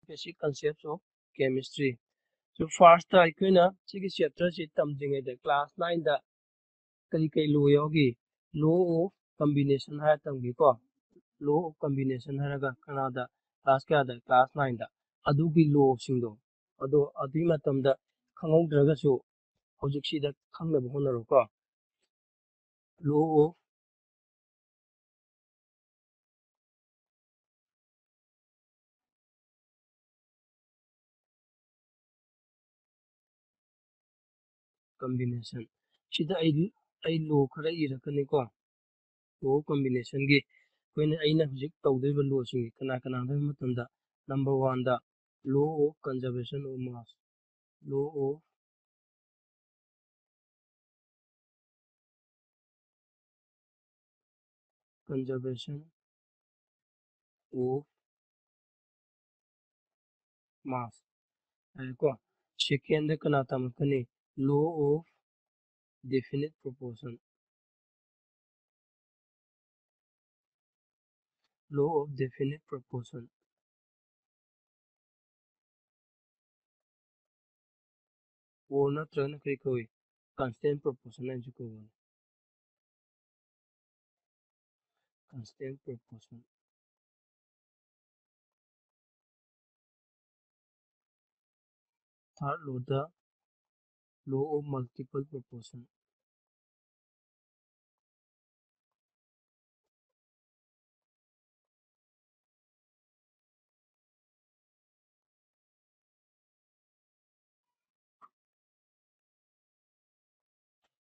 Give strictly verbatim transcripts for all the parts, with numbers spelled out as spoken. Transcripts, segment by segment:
basic concepts of chemistry. So first ꯑꯩꯈꯣꯏꯅ ꯁꯤꯒꯤ chapter ꯁꯤ ꯇꯝꯗ꯭ꯔꯤꯉꯩꯗ class nine ꯗ ꯀꯔꯤ ꯀꯔꯤ law ꯌꯥꯎꯈꯤ? Law of combination ꯍꯥꯏꯔ ꯇꯝꯈꯤꯀꯣ꯫ Law of combination ꯍꯥꯏꯔꯒ ꯀꯅꯥꯗ? Class ꯀꯌꯥꯗ? Class nine ꯗ꯫ ꯑꯗꯨꯒꯤ law ꯁꯤꯡꯗꯣ, ꯑꯗꯣ ꯑꯗꯨꯒꯤ ꯃꯇꯝꯗ ꯈꯪꯍꯧꯗ꯭ꯔꯒꯁꯨ ꯍꯧꯖꯤꯛꯁꯤꯗ ꯈꯪꯅꯕ ꯍꯣꯠꯅꯔꯣꯀꯣ꯫ Law of combination꯫ ꯁꯤꯗ ꯑꯩ, ꯑꯩ law ꯈꯔ ꯏꯔꯛꯀꯅꯤꯀꯣ꯫ Law of combination ꯒꯤ ꯑꯩꯈꯣꯏꯅ, ꯑꯩꯅ ꯍꯧꯖꯤꯛ ꯇꯧꯗꯣꯔꯤꯕ law ꯁꯤꯡꯁꯤ ꯀꯅꯥ ꯀꯅꯥꯅꯣ ꯍꯥꯏꯕ ꯃꯇꯝꯗ, number one the law of conservation of mass, law of conservation of mass ꯍꯥꯏꯀꯣ꯫ Second ꯗ ꯀꯅꯥ ꯇꯝꯃꯛꯀꯅꯤ? Law of definite proportion, law of definite proportion, or ꯅꯠꯇ꯭ꯔꯒꯅ ꯀꯔꯤ ꯀꯧꯏ? Constant proportion ꯍꯥꯏꯅꯁꯨ ꯀꯧꯕꯅꯤ꯫ Constant proportion꯫ Third law the law of multiple proportion꯫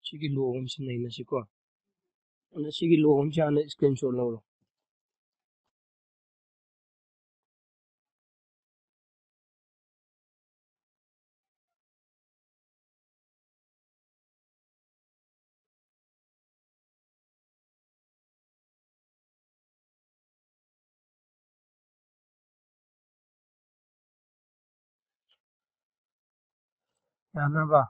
ꯁꯤꯒꯤ law ꯑꯍꯨꯝꯁꯤ ꯅꯩꯅꯁꯤꯀꯣ꯫ ꯑꯗꯨꯅ ꯁꯤꯒꯤ law ꯑꯍꯨꯝꯁꯤ ꯍꯥꯟꯅ screenshot ꯂꯧꯔꯣ꯫ ꯌꯥꯅꯕ?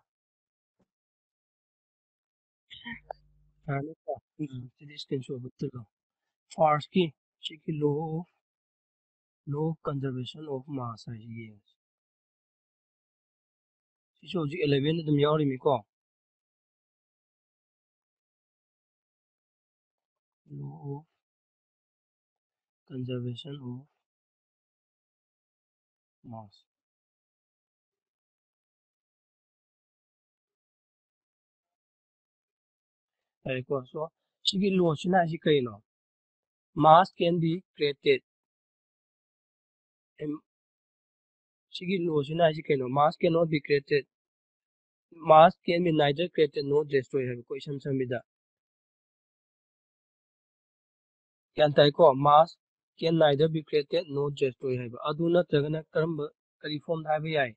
ꯌꯥꯅꯤꯀꯣ? ꯎꯝ, ꯁꯤꯗꯤ screenshot ꯇꯧꯔꯣ꯫ First ꯀꯤ ꯁꯤꯒꯤ law of Law of conservation of mass ꯍꯥꯏꯁꯤ ꯌꯦꯡꯉꯁꯤ꯫ ꯁꯤꯁꯨ ꯍꯧꯖꯤꯛ eleven ꯑꯗꯨꯝ ꯌꯥꯎꯔꯤꯃꯤꯀꯣ꯫ Law of conservation of mass꯫ ꯌꯥꯔꯦꯀꯣ꯫ So, ꯁꯤꯒꯤ law ꯁꯤꯅ ꯍꯥꯏꯁꯤ ꯀꯩꯅꯣ? Mass can be created. Em, ꯁꯤꯒꯤ law ꯁꯤꯅ ꯍꯥꯏꯁꯤ ꯀꯩꯅꯣ? Mass cannot be created. Mass can be neither created nor destroyed ꯍꯥꯏꯕꯀꯣ, ꯏꯁꯝ ꯁꯝꯕꯤꯗ꯫ ꯒ꯭ꯌꯥꯟ ꯇꯥꯏꯀꯣ? Mass can neither be created nor destroyed ꯍꯥꯏꯕ꯫ ꯑꯗꯨ ꯅꯠꯇ꯭ꯔꯒꯅ ꯀꯔꯝꯕ, ꯀꯔꯤ form ꯗ ꯍꯥꯏꯕ ꯌꯥꯏ?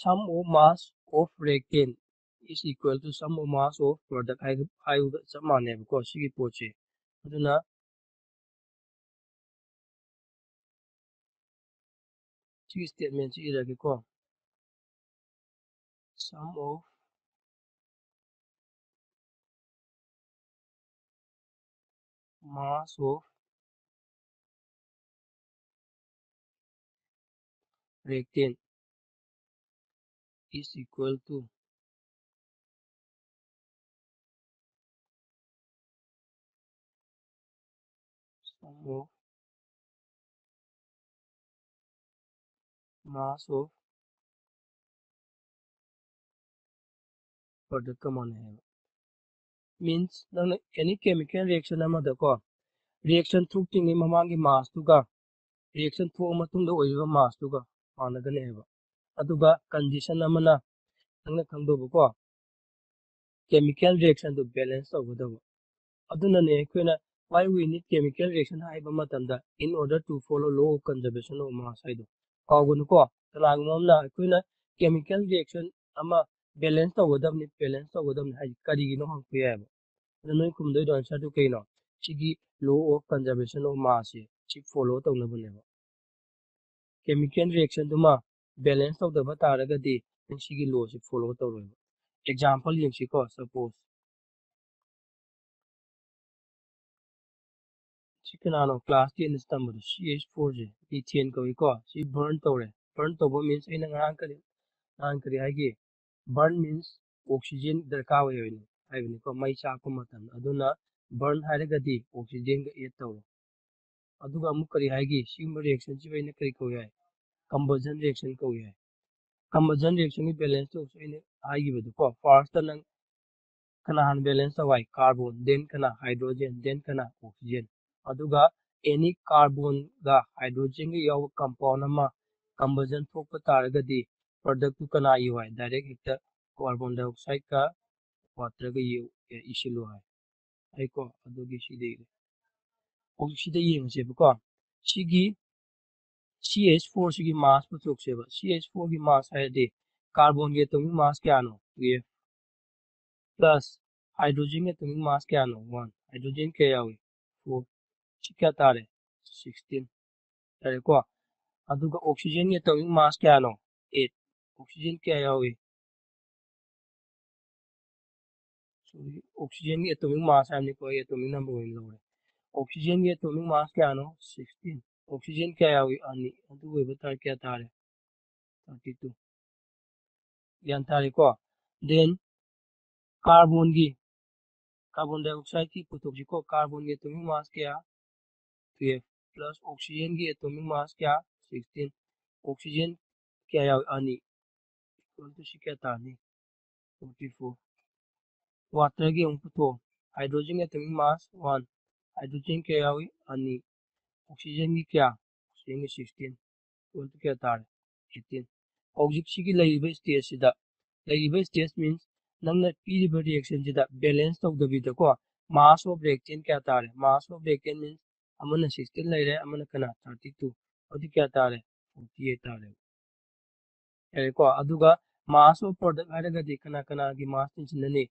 Sum of mass of reactant is equal to sum of mass of product ꯍꯥꯏ-, ꯍꯥꯏꯕꯒ ꯆꯞ ꯃꯥꯟꯅꯩꯕꯀꯣ, ꯁꯤꯒꯤ ꯄꯣꯠꯁꯦ꯫ ꯑꯗꯨꯅ ꯁꯤꯒꯤ statement ꯁꯤ ꯏꯔꯒꯦꯀꯣ꯫ Sum of mass of reactant is equal to sum of mass of product ꯀ ꯃꯥꯟꯅꯩ ꯍꯥꯏꯕ꯫ Means, ꯅꯪꯅ any chemical reaction ꯑꯃꯗꯀꯣ, reaction ꯊꯣꯛꯇ꯭ꯔꯤꯉꯩ ꯃꯃꯥꯡꯒꯤ mass ꯇꯨꯒ reaction ꯊꯣꯛꯑ ꯃꯇꯨꯡꯗ ꯑꯣꯏꯔꯤꯕ mass ꯇꯨꯒ ꯃꯥꯟꯅꯒꯅꯤ ꯍꯥꯏꯕ꯫ ꯑꯗꯨꯒ condition ꯑꯃꯅ ꯅꯪꯅ ꯈꯪꯗꯧꯕꯀꯣ, chemical reaction ꯗꯨ balance ꯇꯧꯒꯗꯕ꯫ ꯑꯗꯨꯅꯅꯦ ꯑꯩꯈꯣꯏꯅ why we need chemical reaction ꯍꯥꯏꯕ ꯃꯇꯝꯗ, in order to follow law of conservation of mass ꯍꯥꯏꯗꯣ꯫ ꯀꯥꯎꯒꯅꯨꯀꯣ, ꯀꯅꯥꯒꯨꯝꯕ ꯑꯃꯅ ꯑꯩꯈꯣꯏꯅ chemical reaction ꯑꯃ balance ꯇꯧꯒꯗꯕꯅꯤ, balance ꯇꯧꯒꯗꯕꯅꯤ ꯍꯥꯏꯁꯦ ꯀꯔꯤꯒꯤꯅꯣ ꯍꯪꯉꯛꯄ ꯌꯥꯏꯑꯕ꯫ ꯑꯗꯨ ꯅꯣꯏ ꯈꯨꯝꯗꯣꯏꯗꯣ answer ꯗꯨ ꯀꯩꯅꯣ? ꯁꯤꯒꯤ law of conservation of mass ꯁꯦ ꯁꯤ follow ꯇꯧꯅꯕꯅꯦꯕ꯫ Chemical reaction ꯗꯨꯃ balance ꯇꯧꯗꯕ ꯇꯥꯔꯒꯗꯤ ꯅꯪ ꯁꯤꯒꯤ law ꯁꯤ follow ꯇꯧꯔꯣꯏꯕ꯫ Example ꯌꯦꯡꯁꯤꯀꯣ, suppose ꯁꯤ ꯀꯅꯥꯅꯣ? Class ten ꯗ ꯇꯝꯕꯗꯣ, C H four ꯁꯦ methane ꯀꯧꯏꯀꯣ꯫ ꯁꯤ burn ꯇꯧꯔꯦ꯫ Burn ꯇꯧꯕ means ꯑꯩꯅ ꯉꯔꯥꯡ ꯀꯔꯤ, ꯉꯔꯥꯡ ꯀꯔꯤ ꯍꯥꯏꯒꯦ? Burn means oxygen ꯗꯔꯀꯥꯔ ꯑꯣꯏ ꯍꯥꯏꯕꯅꯤ, ꯍꯥꯏꯕꯅꯤꯀꯣ, ꯃꯩ ꯆꯥꯛꯄ ꯃꯇꯝꯗ꯫ ꯑꯗꯨꯅ burn ꯍꯥꯏꯔꯒꯗꯤ oxygenꯒ add ꯇꯧꯔꯣ꯫ ꯑꯗꯨꯒ ꯑꯃꯨꯛ ꯀꯔꯤ ꯍꯥꯏꯒꯦ? ꯁꯤꯒꯨꯝꯕ reactionꯁꯤꯕꯨ ꯑꯩꯅ ꯀꯔꯤ ꯀꯧꯏ ꯍꯥꯏ? Combustion reaction ꯀꯧꯏ ꯍꯥꯏ꯫ Combustion reactionꯒꯤ balance ꯇꯧꯕꯁꯨ ꯑꯩꯅ ꯍꯥꯏꯈꯤꯕꯗꯨꯀꯣ, firstꯇ ꯅꯪ ꯀꯅꯥ ꯍꯥꯟꯅ balance ꯇꯧ ꯍꯥꯏ? Carbon, then ꯀꯅꯥ? Hydrogen, then ꯀꯅꯥ? Oxygen꯫ ꯑꯗꯨꯒ any carbonꯒ hydrogenꯒ ꯌꯥꯎꯕ compound ꯑꯃ combustion ꯊꯣꯛꯄ ꯇꯥꯔꯒꯗꯤ productꯇꯨ ꯀꯅꯥ ꯏꯌꯨ ꯍꯥꯏ? Direct ꯍꯦꯛꯇ carbon dioxideꯀ waterꯒ ꯏꯌꯨ, ꯑꯦ, ꯏꯁꯤꯜꯂꯨ ꯍꯥꯏ꯫ ꯑꯩꯀꯣ, ꯑꯗꯨꯒꯤ ꯁꯤꯗ ꯏꯔꯦ꯫ ꯍꯧꯖꯤꯛ ꯁꯤꯗ ꯌꯦꯡꯉꯁꯦꯕꯀꯣ꯫ ꯁꯤꯒꯤ C H four ꯁꯤꯒꯤ mass ꯄꯨꯊꯣꯛꯁꯦꯕ꯫ C H fourꯒꯤ mass ꯍꯥꯏꯔꯗꯤ carbonꯒꯤ atomic mass ꯀꯌꯥꯅꯣ? Twelve꯫ Plus hydrogenꯒꯤ atomic mass ꯀꯌꯥꯅꯣ? One꯫ Hydrogen ꯀꯌꯥ ꯌꯥꯎꯏ? Four꯫ ꯁꯤ ꯀꯌꯥ ꯇꯥꯔꯦ? Sixteen꯫ ꯌꯥꯔꯦꯀꯣ? ꯑꯗꯨꯒ oxygenꯒꯤ atomic mass ꯀꯌꯥꯅꯣ? Eight꯫ Oxygen ꯀꯌꯥ ꯌꯥꯎꯏ? Sorry, oxygenꯒꯤ atomic mass ꯍꯥꯏꯕꯅꯤꯀꯣ, ꯑꯩ atomic number ꯑꯣꯏꯅ ꯂꯧꯔꯦ꯫ Oxygenꯒꯤ atomic mass ꯀꯌꯥꯅꯣ? Sixteen꯫ Oxygen ꯀꯌꯥ ꯌꯥꯎꯏ? ꯑꯅꯤ꯫ ꯑꯗꯨ ꯑꯣꯏꯕ ꯇꯥꯔꯗꯤ ꯀꯌꯥ ꯇꯥꯔꯦ? Thirty two꯫ ꯒ꯭ꯌꯥꯟ ꯇꯥꯔꯦꯀꯣ? Then carbonꯒꯤ, carbon dioxideꯀꯤ ꯄꯨꯊꯣꯛꯁꯤꯀꯣ꯫ Carbonꯒꯤ atomic mass ꯀꯌꯥ? Twelve꯫ Plus oxygenꯒꯤ atomic mass ꯀꯌꯥ? Sixteen꯫ Oxygen ꯀꯌꯥ ꯌꯥꯎꯏ? ꯑꯅꯤ꯫ Equal to ꯁꯤ ꯀꯌꯥ ꯇꯥꯔꯅꯤ? Forty four꯫ Waterꯒꯤ ꯑꯃꯨꯛ ꯄꯨꯊꯣꯛꯑꯣ꯫ Hydrogenꯒꯤ atomic mass one꯫ Hydrogen ꯀꯌꯥ ꯌꯥꯎꯏ? ꯑꯅꯤ꯫ Oxygenꯒꯤ ꯀꯌꯥ? Oxygenꯒꯤ sixteen꯫ Equal to ꯀꯌꯥ ꯇꯥꯔꯦ? Eighteen꯫ ꯍꯧꯖꯤꯛ ꯁꯤꯒꯤ ꯂꯩꯔꯤꯕ stageꯁꯤꯗ, ꯂꯩꯔꯤꯕ stage means ꯅꯪꯅ ꯄꯤꯔꯤꯕ reactionꯁꯤꯗ balance ꯇꯧꯗꯕꯤꯗꯀꯣ, mass of reactant ꯀꯌꯥ ꯇꯥꯔꯦ? Mass of reactant means ꯑꯃꯅ sixteen ꯂꯩꯔꯦ, ꯑꯃꯅ ꯀꯅꯥ? Thirty two꯫ ꯑꯗꯨꯗꯤ ꯀꯌꯥ ꯇꯥꯔꯦ? Forty eight ꯇꯥꯔꯦ꯫ ꯌꯥꯔꯦꯀꯣ? ꯑꯗꯨꯒ mass of product ꯍꯥꯏꯔꯒꯗꯤ ꯀꯅꯥ ꯀꯅꯥꯒꯤ mass ꯇꯤꯟꯁꯤꯟꯅꯅꯤ?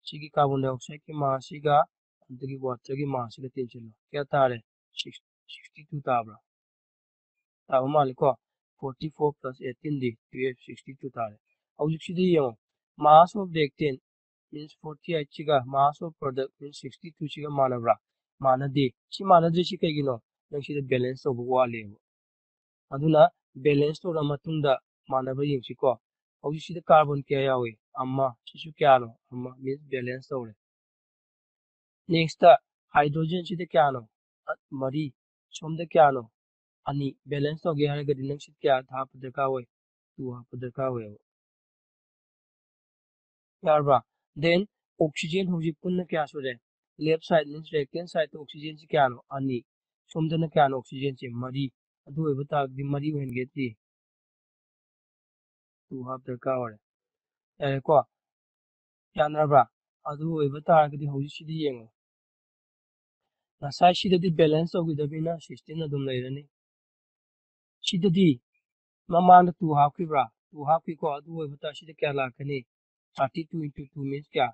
ꯁꯤꯒꯤ carbon dioxideꯀꯤ massꯁꯤꯒ ꯑꯗꯒꯤ waterꯒꯤ massꯁꯤꯒ ꯇꯤꯟꯁꯤꯜꯂꯣ꯫ ꯀꯌꯥ ꯇꯥꯔꯦ? Six, sixty two ꯇꯥꯕ꯭ꯔꯥ? ꯇꯥꯕ ꯃꯥꯜꯂꯤꯀꯣ? Forty four plus eighteen ꯗꯤ twelve, sixty two ꯇꯥꯔꯦ꯫ ꯍꯧꯖꯤꯛꯁꯤꯗꯤ ꯌꯦꯡꯉꯣ, mass of reactant means forty eight ꯁꯤꯒ mass of product means sixty two ꯁꯤꯒ ꯃꯥꯟꯅꯕ꯭ꯔꯥ? ꯃꯥꯟꯅꯗꯦ꯫ ꯁꯤ ꯃꯥꯟꯅꯗ꯭ꯔꯤꯁꯤ ꯀꯩꯒꯤꯅꯣ? ꯅꯪ ꯁꯤꯗ balance ꯇꯧꯕ ꯋꯥꯠꯂꯦꯕ꯫ ꯑꯗꯨꯅ balance ꯇꯧꯔ ꯃꯇꯨꯡꯗ ꯃꯥꯟꯅꯕ ꯌꯦꯡꯁꯤꯀꯣ꯫ ꯍꯧꯖꯤꯛ ꯁꯤꯗ carbon ꯀꯌꯥ ꯌꯥꯎꯏ? ꯑꯃ꯫ ꯁꯤꯁꯨ ꯀꯌꯥꯅꯣ? ꯑꯃ꯫ Means balance ꯇꯧꯔꯦ꯫ Next hydrogen ꯁꯤꯗ ꯀꯌꯥꯅꯣ? ꯑ, ꯃꯔꯤ꯫ ꯁꯣꯝꯗ ꯀꯌꯥꯅꯣ? ꯑꯅꯤ꯫ Balance ꯇꯧꯒꯦ ꯍꯥꯏꯔꯒꯗꯤ ꯅꯪ ꯁꯤ ꯀꯌꯥ ꯍꯥꯞꯄ ꯗꯔꯀꯥꯔ ꯑꯣꯏ? Two ꯍꯥꯞꯄ ꯗꯔꯀꯥꯔ ꯑꯣꯏꯌꯦꯕ꯫ ꯌꯥꯔꯕ꯭ꯔꯥ? Then oxygen ꯍꯧꯖꯤꯛ ꯄꯨꯟꯅ ꯀꯌꯥ ꯁꯨꯔꯦ? Left side means right hand side oxygen ꯁꯤ ꯀꯌꯥꯅꯣ? ꯑꯅꯤ꯫ ꯁꯣꯝꯗꯅ ꯀꯌꯥꯅꯣ oxygen ꯁꯦ? ꯃꯔꯤ꯫ ꯑꯗꯨ ꯑꯣꯏꯕ ꯇꯥꯔꯒꯗꯤ ꯃꯔꯤ ꯑꯣꯏꯍꯟꯒꯦꯗꯤ two ꯍꯥꯞ ꯗꯔꯀꯥꯔ ꯑꯣꯏꯔꯦ꯫ ꯌꯥꯔꯦꯀꯣ? ꯌꯥꯅꯔꯕ꯭ꯔꯥ? ꯑꯗꯨ ꯑꯣꯏꯕ ꯇꯥꯔꯒꯗꯤ ꯍꯧꯖꯤꯛ ꯁꯤꯗ ꯌꯦꯡꯉꯣ꯫ ꯉꯁꯥꯏ ꯁꯤꯗꯗꯤ balance ꯇꯧꯈꯤꯗꯕꯅꯤꯅ sixteen ꯑꯗꯨꯝ ꯂꯩꯔꯅꯤ꯫ ꯁꯤꯗꯗꯤ ꯃꯃꯥꯡꯗ two ꯍꯥꯞꯈꯤꯕ꯭ꯔꯥ? Two ꯍꯥꯞꯈꯤꯀꯣ꯫ ꯑꯗꯨ ꯑꯣꯏꯕ ꯇꯥꯔ ꯁꯤꯗ ꯀꯌꯥ ꯂꯥꯛꯀꯅꯤ? Thirty two into two means ꯀꯌꯥ?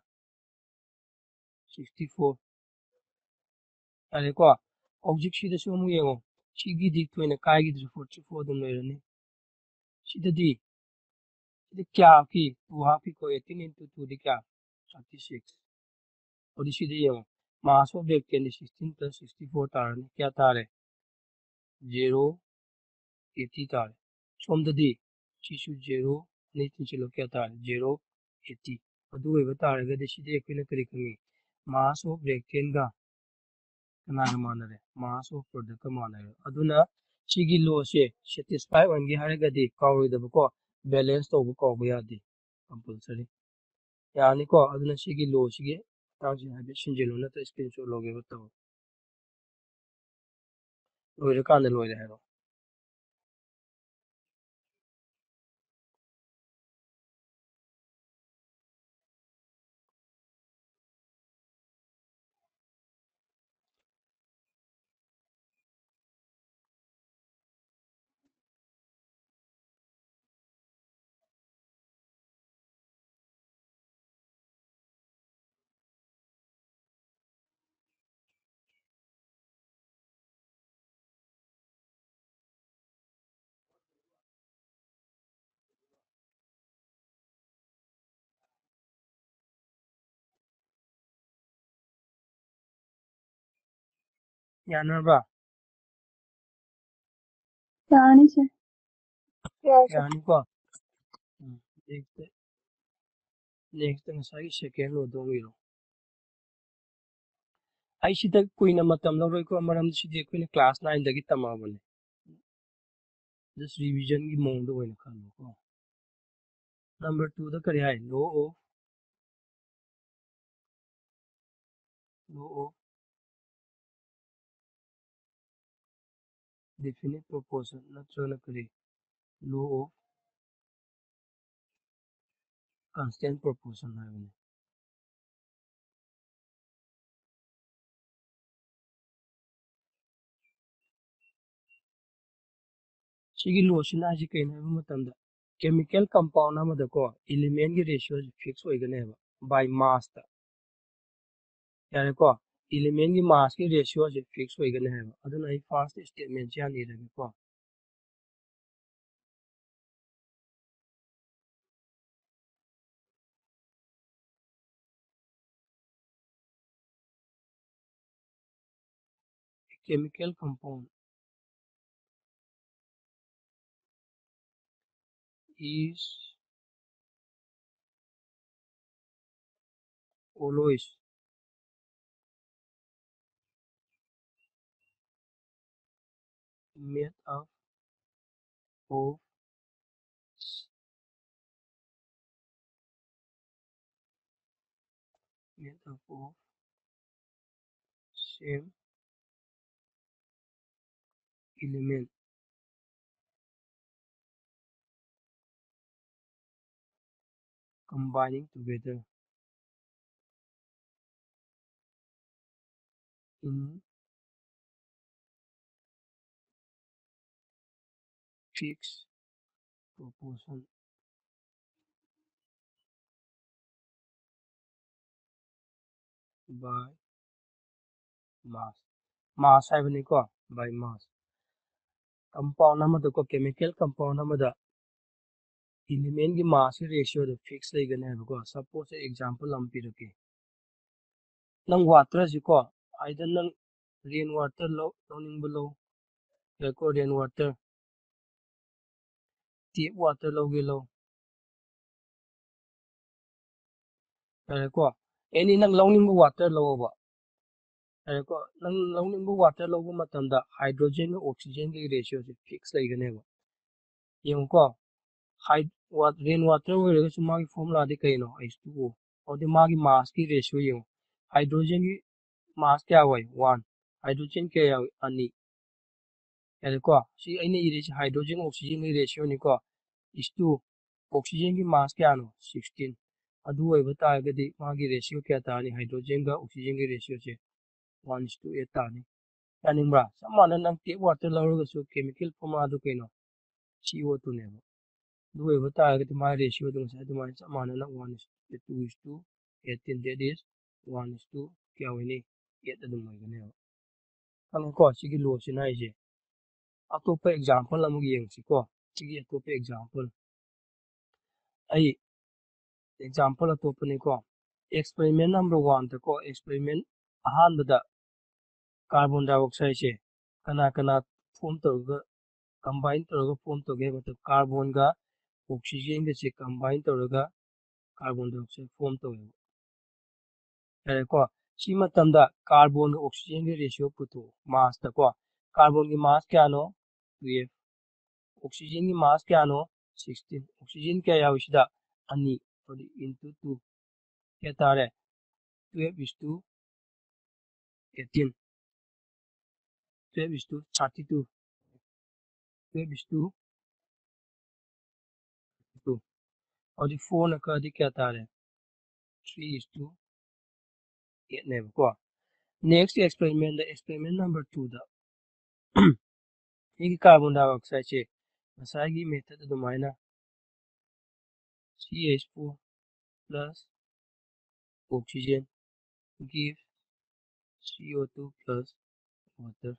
Sixty four꯫ ꯌꯥꯔꯦꯀꯣ? ꯍꯧꯖꯤꯛ ꯁꯤꯗꯁꯨ ꯑꯃꯨꯛ ꯌꯦꯡꯉꯣ꯫ ꯁꯤꯒꯤꯗꯤ ꯊꯣꯏꯅ ꯀꯥꯏꯈꯤꯗ꯭ꯔꯦ, forty four ꯑꯗꯨꯝ ꯂꯩꯔꯅꯤ꯫ ꯁꯤꯗꯗꯤ, ꯁꯤꯗ ꯀꯌꯥ ꯍꯥꯞꯈꯤ? Two ꯍꯥꯞꯈꯤꯀꯣ꯫ Eighteen into two ꯗꯤ ꯀꯌꯥ? Thirty six꯫ ꯑꯗꯨꯗꯤ ꯁꯤꯗ ꯌꯦꯡꯉꯣ, mass of reactant D sixteen plus sixty four ꯇꯥꯔꯅꯤ꯫ ꯀꯌꯥ ꯇꯥꯔꯦ? Zero eighty ꯇꯥꯔꯦ꯫ ꯁꯣꯝꯗꯗꯤ ꯁꯤꯁꯨ zero, ꯑꯅꯤ ꯆꯤꯡꯁꯤꯜꯂꯣ, ꯀꯌꯥ ꯇꯥꯔꯦ? Zero eighty꯫ ꯑꯗꯨ ꯑꯣꯏꯕ ꯇꯥꯔꯒꯗꯤ ꯁꯤꯗꯤ ꯑꯩꯈꯣꯏꯅ ꯀꯔꯤ ꯈꯪꯉꯤ? Mass of reactant ꯒ ꯀꯅꯥꯒ ꯃꯥꯟꯅꯔꯦ? Mass of product ꯀ ꯃꯥꯟꯅꯔꯦ꯫ ꯑꯗꯨꯅ ꯁꯤꯒꯤ law ꯁꯦ satisfy ꯑꯣꯏꯍꯟꯒꯦ ꯍꯥꯏꯔꯒꯗꯤ ꯀꯥꯎꯔꯣꯏꯗꯕꯀꯣ, balance ꯇꯧꯕ ꯀꯥꯎꯕ ꯌꯥꯗꯦ, compulsory꯫ ꯌꯥꯔꯅꯤꯀꯣ? ꯑꯗꯨꯅ ꯁꯤꯒꯤ law ꯁꯤꯒꯤ ꯃꯇꯥꯡꯁꯤ ꯍꯥꯏꯐꯦꯠ ꯁꯤꯟꯖꯤꯜꯂꯨ, ꯅꯠꯇ꯭ꯔ screenshot ꯂꯧꯒꯦꯕ ꯇꯧ꯫ ꯂꯣꯏꯔꯀꯥꯟꯗ ꯂꯣꯏꯔꯦ ꯍꯥꯏꯔꯣ꯫ ꯌꯥꯅꯔꯕ꯭ꯔꯥ? ꯌꯥꯅꯤ ꯁꯦ꯫ ꯌꯥꯅꯤꯀꯣ? ꯎꯝ, next, next ꯉꯁꯥꯏꯒꯤ second law ꯗꯣ ꯑꯃꯨꯛ ꯏꯔꯣ꯫ ꯑꯩ ꯁꯤꯗ ꯀꯨꯏꯅ ꯃꯇꯝ ꯂꯧꯔꯣꯏꯀꯣ, ꯃꯔꯝꯗꯤ ꯁꯤꯗꯤ ꯑꯩꯈꯣꯏꯅ class nine ꯗꯒꯤ ꯇꯝꯃꯛꯑꯕꯅꯦ꯫ Just revision ꯒꯤ ꯃꯑꯣꯡꯗ ꯑꯣꯏꯅ ꯈꯜꯂꯣꯀꯣ꯫ Number two ꯗ ꯀꯔꯤ ꯍꯥꯏ? Law of, law of definite proportion ꯅꯠꯇ꯭ꯔꯒꯅ ꯀꯔꯤ? Law of constant proportion ꯍꯥꯏꯕꯅꯤ꯫ ꯁꯤꯒꯤ law ꯁꯤꯅ ꯍꯥꯏꯁꯤ ꯀꯩꯅꯣ ꯍꯥꯏꯕ ꯃꯇꯝꯗ, chemical compound ꯑꯃꯗꯀꯣ element ꯀꯤ ratio ꯁꯤ fix ꯑꯣꯏꯒꯅꯦꯕ, by mass ꯇ꯫ ꯌꯥꯔꯦꯀꯣ? Element ꯀꯤ mass ꯀꯤ ratio ꯁꯤ fix ꯑꯣꯏꯒꯅꯤ ꯍꯥꯏꯕ꯫ ꯑꯗꯨꯅ ꯑꯩ first statement ꯁꯤ ꯍꯥꯟꯅ ꯏꯔꯒꯦꯀꯣ꯫ Chemical compound is always made up of made up of same element combining together in fixed proportion by mass. Mass ꯍꯥꯏꯕꯅꯤꯀꯣ, by mass. Compound ꯑꯃꯗꯀꯣ, chemical compound ꯑꯃꯗ element ꯀꯤ mass ꯀꯤ ratio ꯗꯣ fix ꯂꯩꯒꯅꯤ ꯍꯥꯏꯕꯀꯣ꯫ Suppose ꯑꯩ example ꯑꯃ ꯄꯤꯔꯛꯀꯦ꯫ ꯅꯪ water ꯁꯤꯀꯣ, either ꯅꯪ rain water ꯂꯧ, ꯂꯧꯅꯤꯡꯕ ꯂꯧ꯫ ꯌꯥꯏꯀꯣ, rain water꯫ Tap water ꯂꯧꯒꯦ ꯂꯧ꯫ ꯌꯥꯔꯦꯀꯣ? Any ꯅꯪ ꯂꯧꯅꯤꯡꯕ water ꯂꯧꯑꯣꯕ꯫ ꯌꯥꯔꯦꯀꯣ? ꯅꯪ ꯂꯧꯅꯤꯡꯕ water ꯂꯧꯕ ꯃꯇꯝꯗ hydrogenꯒ oxygenꯒꯤ ratioꯁꯦ fix ꯂꯩꯒꯅꯦꯕ꯫ ꯌꯦꯡꯉꯨꯀꯣ, hyd-, wa-, rain water ꯑꯣꯏꯔꯒꯁꯨ ꯃꯥꯒꯤ formulaꯗꯤ ꯀꯩꯅꯣ? H two O꯫ ꯑꯗꯨꯗꯤ ꯃꯥꯒꯤ massꯀꯤ ratio ꯌꯦꯡꯉꯨ꯫ Hydrogenꯒꯤ mass ꯀꯌꯥ ꯑꯣꯏ? One꯫ Hydrogen ꯀꯌꯥ ꯌꯥꯎꯏ? ꯑꯅꯤ꯫ ꯌꯥꯔꯦꯀꯣ? ꯁꯤ ꯑꯩꯅ ꯏꯔꯤꯁꯤ hydrogen oxygenꯒꯤ ratioꯅꯤꯀꯣ꯫ H two O꯫ Oxygenꯒꯤ mass ꯀꯌꯥꯅꯣ? Sixteen꯫ ꯑꯗꯨ ꯑꯣꯏꯕ ꯇꯥꯔꯒꯗꯤ ꯃꯥꯒꯤ ratio ꯀꯌꯥ ꯇꯥꯔꯅꯤ? Hydrogenꯒ oxygenꯒꯤ ratioꯁꯦ one is to eight ꯇꯥꯔꯅꯤ꯫ ꯌꯥꯅꯤꯡꯕ꯭ꯔꯥ? ꯆꯞ ꯃꯥꯟꯅꯅ ꯅꯪ tap water ꯂꯧꯔꯒꯁꯨ chemical formulaꯗꯨ ꯀꯩꯅꯣ? C O twoꯅꯦꯕ꯫ ꯑꯗꯨ ꯑꯣꯏꯕ ꯇꯥꯔꯒꯗꯤ ꯃꯥꯒꯤ ratioꯗꯣ ꯉꯁꯥꯏ ꯑꯗꯨꯃꯥꯏꯅ ꯆꯞ ꯃꯥꯟꯅꯅ one is to two is to eighteen, that is one is to ꯀꯌꯥ ꯑꯣꯏꯅꯤ? Eight ꯑꯗꯨꯝ ꯑꯣꯏꯒꯅꯦꯕ꯫ ꯈꯪꯉꯦꯀꯣ? ꯁꯤꯒꯤ lawꯁꯤꯅ ꯍꯥꯏꯁꯦ꯫ ꯑꯇꯣꯞꯄ example ꯑꯃꯨꯛ ꯌꯦꯡꯁꯤꯀꯣ꯫ ꯁꯤꯒꯤ ꯑꯇꯣꯞꯄ example꯫ ꯑꯩ example ꯑꯇꯣꯞꯄꯅꯤꯀꯣ꯫ Experiment number oneꯗꯀꯣ, experiment ꯑꯍꯥꯟꯕꯗ carbon dioxideꯁꯦ ꯀꯅꯥ ꯀꯅꯥ form ꯇꯧꯔꯒ, combine ꯇꯧꯔꯒ form ꯇꯧꯒꯦ ꯍꯥꯏꯕ ꯃꯇꯝꯗ carbonꯒ oxygenꯒꯁꯦ combine ꯇꯧꯔꯒ carbon dioxide form ꯇꯧꯋꯦꯕ꯫ ꯌꯥꯔꯦꯀꯣ? ꯁꯤ ꯃꯇꯝꯗ carbonꯒ oxygenꯒꯤ ratio ꯄꯨꯊꯣꯛꯑꯣ, massꯇꯀꯣ꯫ Carbonꯒꯤ mass ꯀꯌꯥꯅꯣ? Twelve꯫ Oxygenꯒꯤ mass ꯀꯌꯥꯅꯣ? Sixteen꯫ Oxygen ꯀꯌꯥ ꯌꯥꯎꯏ ꯁꯤꯗ? ꯑꯅꯤ꯫ ꯑꯗꯨꯗꯤ into two꯫ ꯀꯌꯥ ꯇꯥꯔꯦ? Twelve is to eighteen꯫ Twelve is to thirty-two꯫ Twelve is to two꯫ ꯑꯗꯨꯗꯤ fourꯅ ꯀꯛꯑꯗꯤ ꯀꯌꯥ ꯇꯥꯔꯦ? Three is to eightꯅꯦꯕꯀꯣ꯫ Next experimentꯗ, experiment number twoꯗ ꯁꯤꯒꯤ carbon dioxideꯁꯦ ꯉꯁꯥꯏꯒꯤ method ꯑꯗꯨꯃꯥꯏꯅ C H four plus oxygen give C O two plus water꯫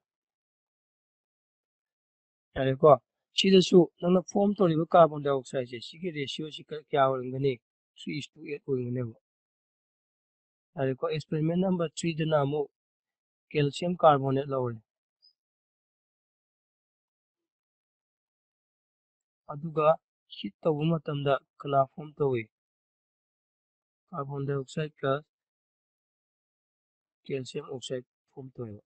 ꯌꯥꯔꯦꯀꯣ? ꯁꯤꯗꯁꯨ ꯅꯪꯅ form ꯇꯧꯔꯤꯕ carbon dioxideꯁꯦ ꯁꯤꯒꯤ ratioꯁꯤ ꯀ-, ꯀꯌꯥ ꯑꯣꯏꯔꯝꯒꯅꯤ? Three is to eight ꯑꯣꯏꯔꯝꯒꯅꯦꯕ꯫ ꯌꯥꯔꯦꯀꯣ? Experiment number threeꯗꯅ ꯑꯃꯨꯛ calcium carbonate ꯂꯧꯔꯦ꯫ ꯑꯗꯨꯒ heat ꯇꯧꯕ ꯃꯇꯝꯗ ꯀꯅꯥ form ꯇꯧꯏ? Carbon dioxide plus calcium oxide form ꯇꯧꯋꯦꯕ꯫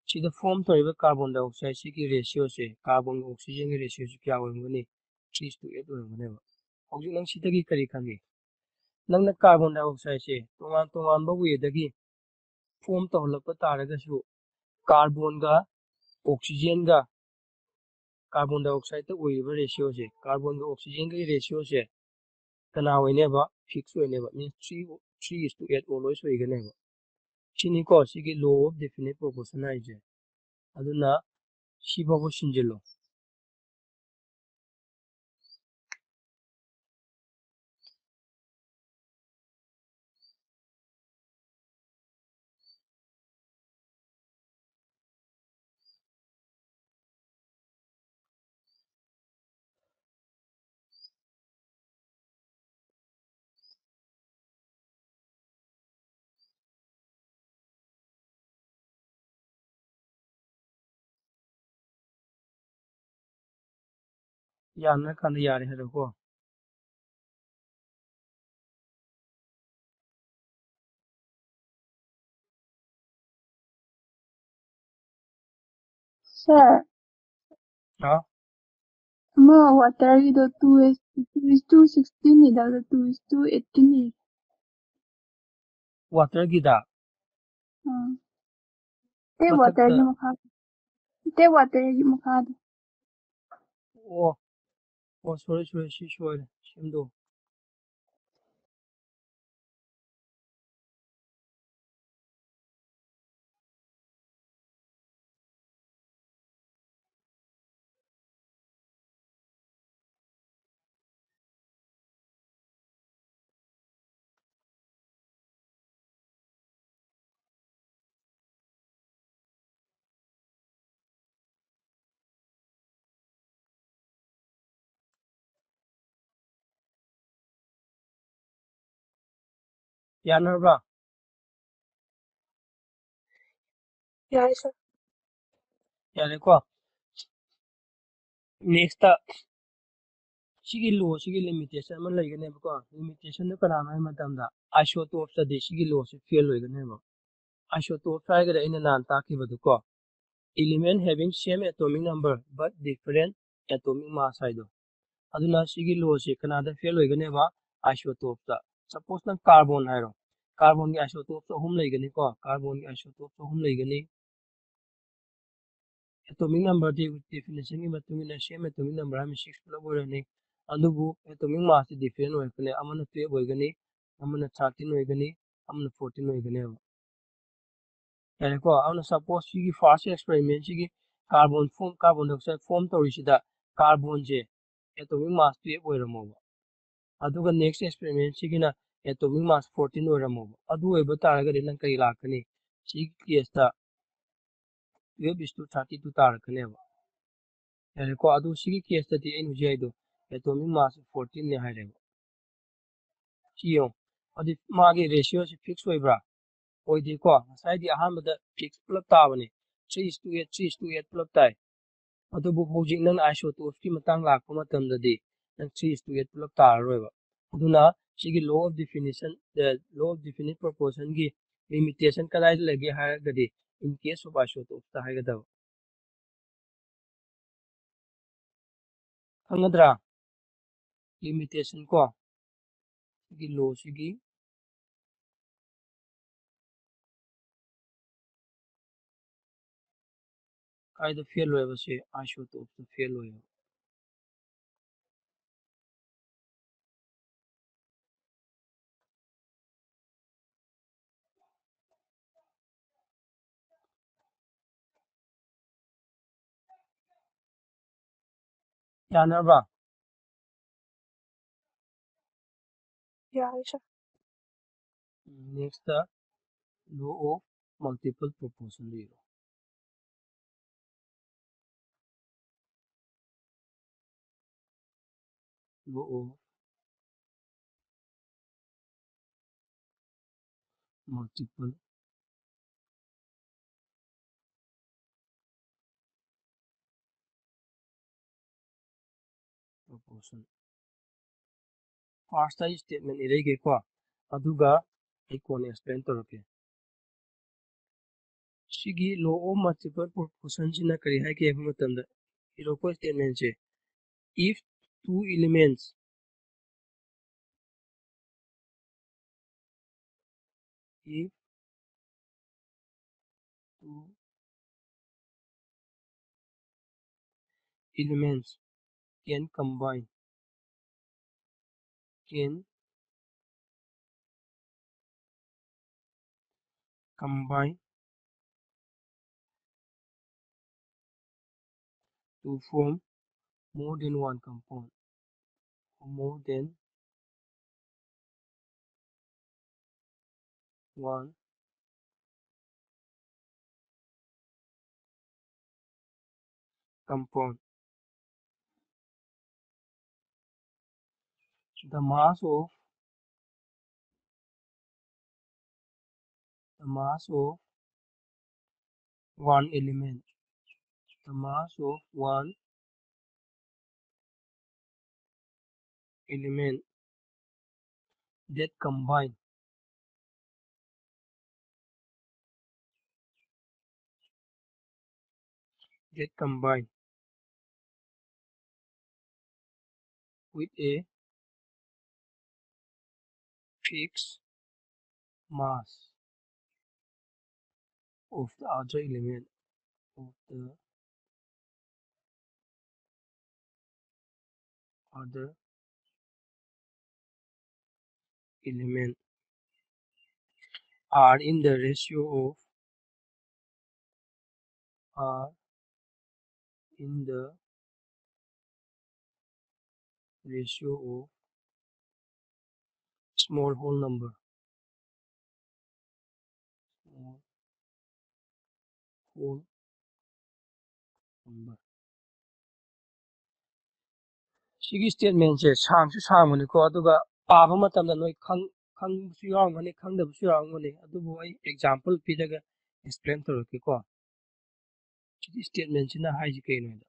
ꯁꯤꯗ form ꯇꯧꯔꯤꯕ carbon dioxide ꯁꯤꯒꯤ ratio ꯁꯦ carbon ꯒ oxygen ꯒꯤ ratio ꯁꯤ ꯀꯌꯥ ꯑꯣꯏꯔꯝꯒꯅꯤ? Three is to eight ꯑꯣꯏꯔꯝꯒꯅꯦꯕ꯫ ꯍꯧꯖꯤꯛ ꯅꯪ ꯁꯤꯗꯒꯤ ꯀꯔꯤ ꯈꯪꯉꯤ? ꯅꯪꯅ carbon dioxide ꯁꯦ ꯇꯣꯉꯥꯟ ꯇꯣꯉꯥꯟꯕ way ꯗꯒꯤ form ꯇꯧꯍꯜꯂꯛꯄ ꯇꯥꯔꯒꯁꯨ carbon ꯒ oxygen ꯒ carbon dioxide ꯇ ꯑꯣꯏꯔꯤꯕ ratio ꯁꯦ, carbon ꯒ oxygen ꯒꯤ ratio ꯁꯦ ꯀꯅꯥ ꯑꯣꯏꯅꯦꯕ? Fix ꯑꯣꯏꯅꯦꯕ꯫ Means three, three is to eight always ꯑꯣꯏꯒꯅꯦꯕ꯫ ꯁꯤꯅꯤꯀꯣ ꯁꯤꯒꯤ law of definite proportion ꯍꯥꯏꯁꯦ꯫ ꯑꯗꯨꯅ ꯁꯤ ꯐꯥꯎꯕ ꯁꯤꯟꯖꯤꯜꯂꯣ꯫ ꯌꯥꯅꯔꯀꯥꯟꯗ ꯌꯥꯔꯦ ꯍꯥꯏꯔꯣꯀꯣ꯫ Sir, ꯍꯥꯎ꯫ ꯑꯃ water ꯒꯤꯗꯣ two is, two is to sixteen ꯅꯤꯗ, ꯑꯗꯣ two is to eighteen ꯅꯤ꯫ Water ꯒꯤꯗ? ꯑꯥ꯫ Tap water ꯃꯊꯛꯇ꯫ ꯒꯤ ꯃꯈꯥꯗ꯫ Tap water ꯒꯤ ꯃꯈꯥꯗ꯫ ꯑꯣ꯫ ꯑꯣ, sorry, sorry, ꯁꯤ ꯁꯣꯏꯔꯦ꯫ ꯁꯦꯝꯗꯣꯛ꯫ ꯌꯥꯅꯔꯕ꯭ꯔꯥ? ꯌꯥꯔꯦ ꯁꯥꯔ꯫ ꯌꯥꯔꯦꯀꯣ꯫ ꯅꯦꯛꯁꯇ ꯁꯤꯒꯤ ꯂꯣꯁꯤꯒꯤ ꯂꯤꯃꯤꯇꯦꯁꯟ ꯑꯃ ꯂꯩꯒꯅꯦꯕꯀꯣ꯫ ꯂꯤꯃꯤꯇꯦꯁꯟꯗꯨ ꯀꯅꯥꯅꯣ ꯍꯥꯏꯕ ꯃꯇꯝꯗ, ꯑꯥꯏꯁꯣꯇꯣꯞꯁꯇꯗꯤ ꯁꯤꯒꯤ ꯂꯣꯁꯤ ꯐꯦꯜ ꯑꯣꯏꯒꯅꯦꯕ꯫ ꯑꯥꯏꯁꯣꯇꯣꯞꯁ ꯍꯥꯏꯔꯒꯗꯤ ꯑꯩꯅ ꯅꯍꯥꯟ ꯇꯥꯛꯈꯤꯕꯗꯨꯀꯣ, element having same atomic number but different atomic mass ꯍꯥꯏꯗꯣ꯫ ꯑꯗꯨꯅ ꯁꯤꯒꯤ ꯂꯣꯁꯤ ꯀꯅꯥꯗ ꯐꯦꯜ ꯑꯣꯏꯒꯅꯦꯕ? ꯑꯥꯏꯁꯣꯇꯣꯞꯇ꯫ ꯁꯄꯣꯁ ꯅꯪ ꯀꯥꯔꯕꯣꯟ ꯍꯥꯏꯔꯣ, ꯀꯥꯔꯕꯣꯟꯒꯤ ꯑꯥꯏꯁꯣꯇꯣꯞꯁ ꯑꯍꯨꯝ ꯂꯩꯒꯅꯤꯀꯣ꯫ ꯀꯥꯔꯕꯣꯟꯒꯤ ꯑꯥꯏꯁꯣꯇꯣꯞꯁ ꯑꯍꯨꯝ ꯂꯩꯒꯅꯤ꯫ ꯑꯦꯇꯣꯃꯤꯛ ꯅꯝꯕꯔꯗꯤ ꯗꯦꯐꯤꯅꯤꯁꯟꯒꯤ ꯃꯇꯨꯡ ꯏꯟꯅ ꯁꯦꯝ ꯑꯦꯇꯣꯃꯤꯛ ꯅꯝꯕꯔ ꯍꯥꯏꯕ ꯁꯤꯛꯁ ꯄꯨꯂꯞ ꯑꯣꯏꯔꯅꯤ꯫ ꯑꯗꯨꯕꯨ ꯑꯦꯇꯣꯃꯤꯛ ꯃꯥꯁꯇꯤ ꯗꯤꯐ꯭ꯔꯦꯟ ꯑꯣꯏꯔꯛꯀꯅꯤ꯫ ꯑꯃꯅ ꯇꯨꯌꯦꯜꯞ ꯑꯣꯏꯒꯅꯤ, ꯑꯃꯅ ꯊꯥꯔꯇꯤꯟ ꯑꯣꯏꯒꯅꯤ, ꯑꯃꯅ ꯐꯣꯔꯇꯤꯟ ꯑꯣꯏꯒꯅꯦꯕ꯫ ꯌꯥꯔꯦꯀꯣ? ꯑꯗꯨꯅ ꯁꯄꯣꯁ ꯁꯤꯒꯤ ꯐꯥꯔꯁ ꯑꯦꯛꯁꯄꯦꯔꯤꯃꯦꯟꯁꯤꯒꯤ carbon form, carbon dioxide form ꯇꯧꯔꯤꯁꯤꯗ ꯀꯥꯔꯕꯣꯟꯁꯦ ꯑꯦꯇꯣꯃꯤꯛ ꯃꯥꯁ ꯇꯨꯌꯦꯜꯞ ꯑꯣꯏꯔꯝꯃꯣꯕ꯫ ꯑꯗꯨꯒ ꯅꯦꯛꯁ ꯑꯦꯛꯁꯄꯦꯔꯤꯃꯦꯟꯁꯤꯒꯤꯅ ꯑꯦꯇꯣꯃꯤꯛ ꯃꯥꯁ ꯐꯣꯔꯇꯤꯟ ꯑꯣꯏꯔꯝꯃꯣꯕ꯫ ꯑꯗꯨ ꯑꯣꯏꯕ ꯇꯥꯔꯒꯗꯤ ꯅꯪ ꯀꯔꯤ ꯂꯥꯛꯀꯅꯤ? ꯁꯤꯒꯤ ꯀꯦꯁꯇ twelve is to thirty two ꯇꯥꯔꯛꯀꯅꯦꯕ꯫ ꯌꯥꯔꯦꯀꯣ? ꯑꯗꯨ ꯁꯤꯒꯤ ꯀꯦꯁꯇꯗꯤ ꯑꯩꯅ ꯍꯧꯖꯤꯛ ꯍꯥꯏꯗꯣ ꯑꯦꯇꯣꯃꯤꯛ ꯃꯥꯁ ꯐꯣꯔꯇꯤꯟꯅꯦ ꯍꯥꯏꯔꯦꯕ꯫ ꯁꯤ ꯌꯦꯡꯉꯣ꯫ ꯑꯗꯨꯗꯤ ꯃꯥꯒꯤ ꯔꯦꯁꯤꯌꯣꯁꯤ ꯐꯤꯛꯁ ꯑꯣꯏꯕ꯭ꯔꯥ? ꯑꯣꯏꯗꯦꯀꯣ? ꯉꯁꯥꯏꯗꯤ ꯑꯍꯥꯟꯕꯗ ꯐꯤꯛꯁ ꯄꯨꯂꯞ ꯇꯥꯕꯅꯦ, three is to eight, three is to eight ꯄꯨꯂꯞ ꯇꯥꯏ꯫ ꯑꯗꯨꯕꯨ ꯍꯧꯖꯤꯛ ꯅꯪꯅ ꯑꯥꯏꯁꯣꯇꯣꯞꯁꯀꯤ ꯃꯇꯥꯡ ꯂꯥꯛꯄ ꯃꯇꯝꯗꯗꯤ ꯅꯪ ꯊ꯭ꯔꯤ is to ꯑꯩꯠ ꯄꯨꯂꯞ ꯇꯥꯔꯔꯣꯏꯕ꯫ ꯑꯗꯨꯅ ꯁꯤꯒꯤ law of definition, law of definite proportionꯒꯤ ꯂꯤꯃꯤꯇꯦꯁꯟ ꯀꯗꯥꯏꯗ ꯂꯩꯒꯦ ꯍꯥꯏꯔꯒꯗꯤ, in case of isotopesꯇ ꯍꯥꯏꯒꯗꯕ꯫ ꯈꯪꯒꯗ꯭ꯔꯥ? ꯂꯤꯃꯤꯇꯦꯁꯟ ꯀꯣ, ꯁꯤꯒꯤ ꯂꯣꯁꯤꯒꯤ ꯀꯥꯏꯗ ꯐꯦꯜ ꯑꯣꯏꯕꯁꯦ? ꯑꯥꯏꯁꯣꯇꯣꯞꯇ ꯐꯦꯜ ꯑꯣꯏꯌꯦꯕ꯫ ꯌꯥꯅꯔꯕ? ꯌꯥꯔꯦ ꯁꯥꯔ꯫ ꯅꯦꯛꯁꯇ law of multiple proportionꯗ ꯌꯦꯡꯉꯣ꯫ Law of multiple proportion. First statement ꯏꯔꯩꯒꯦꯀꯣ, ꯑꯗꯨꯒ ꯑꯩ ꯀꯣꯟꯅ explain ꯇꯧꯔꯛꯀꯦ꯫ ꯁꯤꯒꯤ law of multiple proportion ꯁꯤꯅ ꯀꯔꯤ ꯍꯥꯏꯒꯦ ꯍꯥꯏꯕ ꯃꯇꯝꯗ, ꯏꯔꯣꯀꯣ statement say, if two elements, if two elements can combine, can combine to form more than one compound, more than one compound. The mass of, the mass of one element, the mass of one element that combine, that combine with a fixed mass of the other element, of the other element are in the ratio of, are in the ratio of small whole number, small whole number. ꯁꯤꯒꯤ statement ꯁꯦ ꯁꯥꯡꯁꯨ ꯁꯥꯡꯕꯅꯤꯀꯣ, ꯑꯗꯨꯒ ꯄꯥꯕ ꯃꯇꯝꯗ ꯅꯣꯏ ꯈꯪ-, ꯈꯪꯕꯁꯨ ꯌꯥꯎꯔꯝꯒꯅꯤ, ꯈꯪꯗꯕꯁꯨ ꯌꯥꯎꯔꯝꯒꯅꯤ, ꯑꯗꯨꯕꯨ ꯑꯩ example ꯄꯤꯔꯒ explain ꯇꯧꯔꯛꯀꯦꯀꯣ꯫ ꯁꯤꯒꯤ statement ꯁꯤꯅ ꯍꯥꯏꯁꯤ ꯀꯩꯅꯣ ꯍꯥꯏꯗ,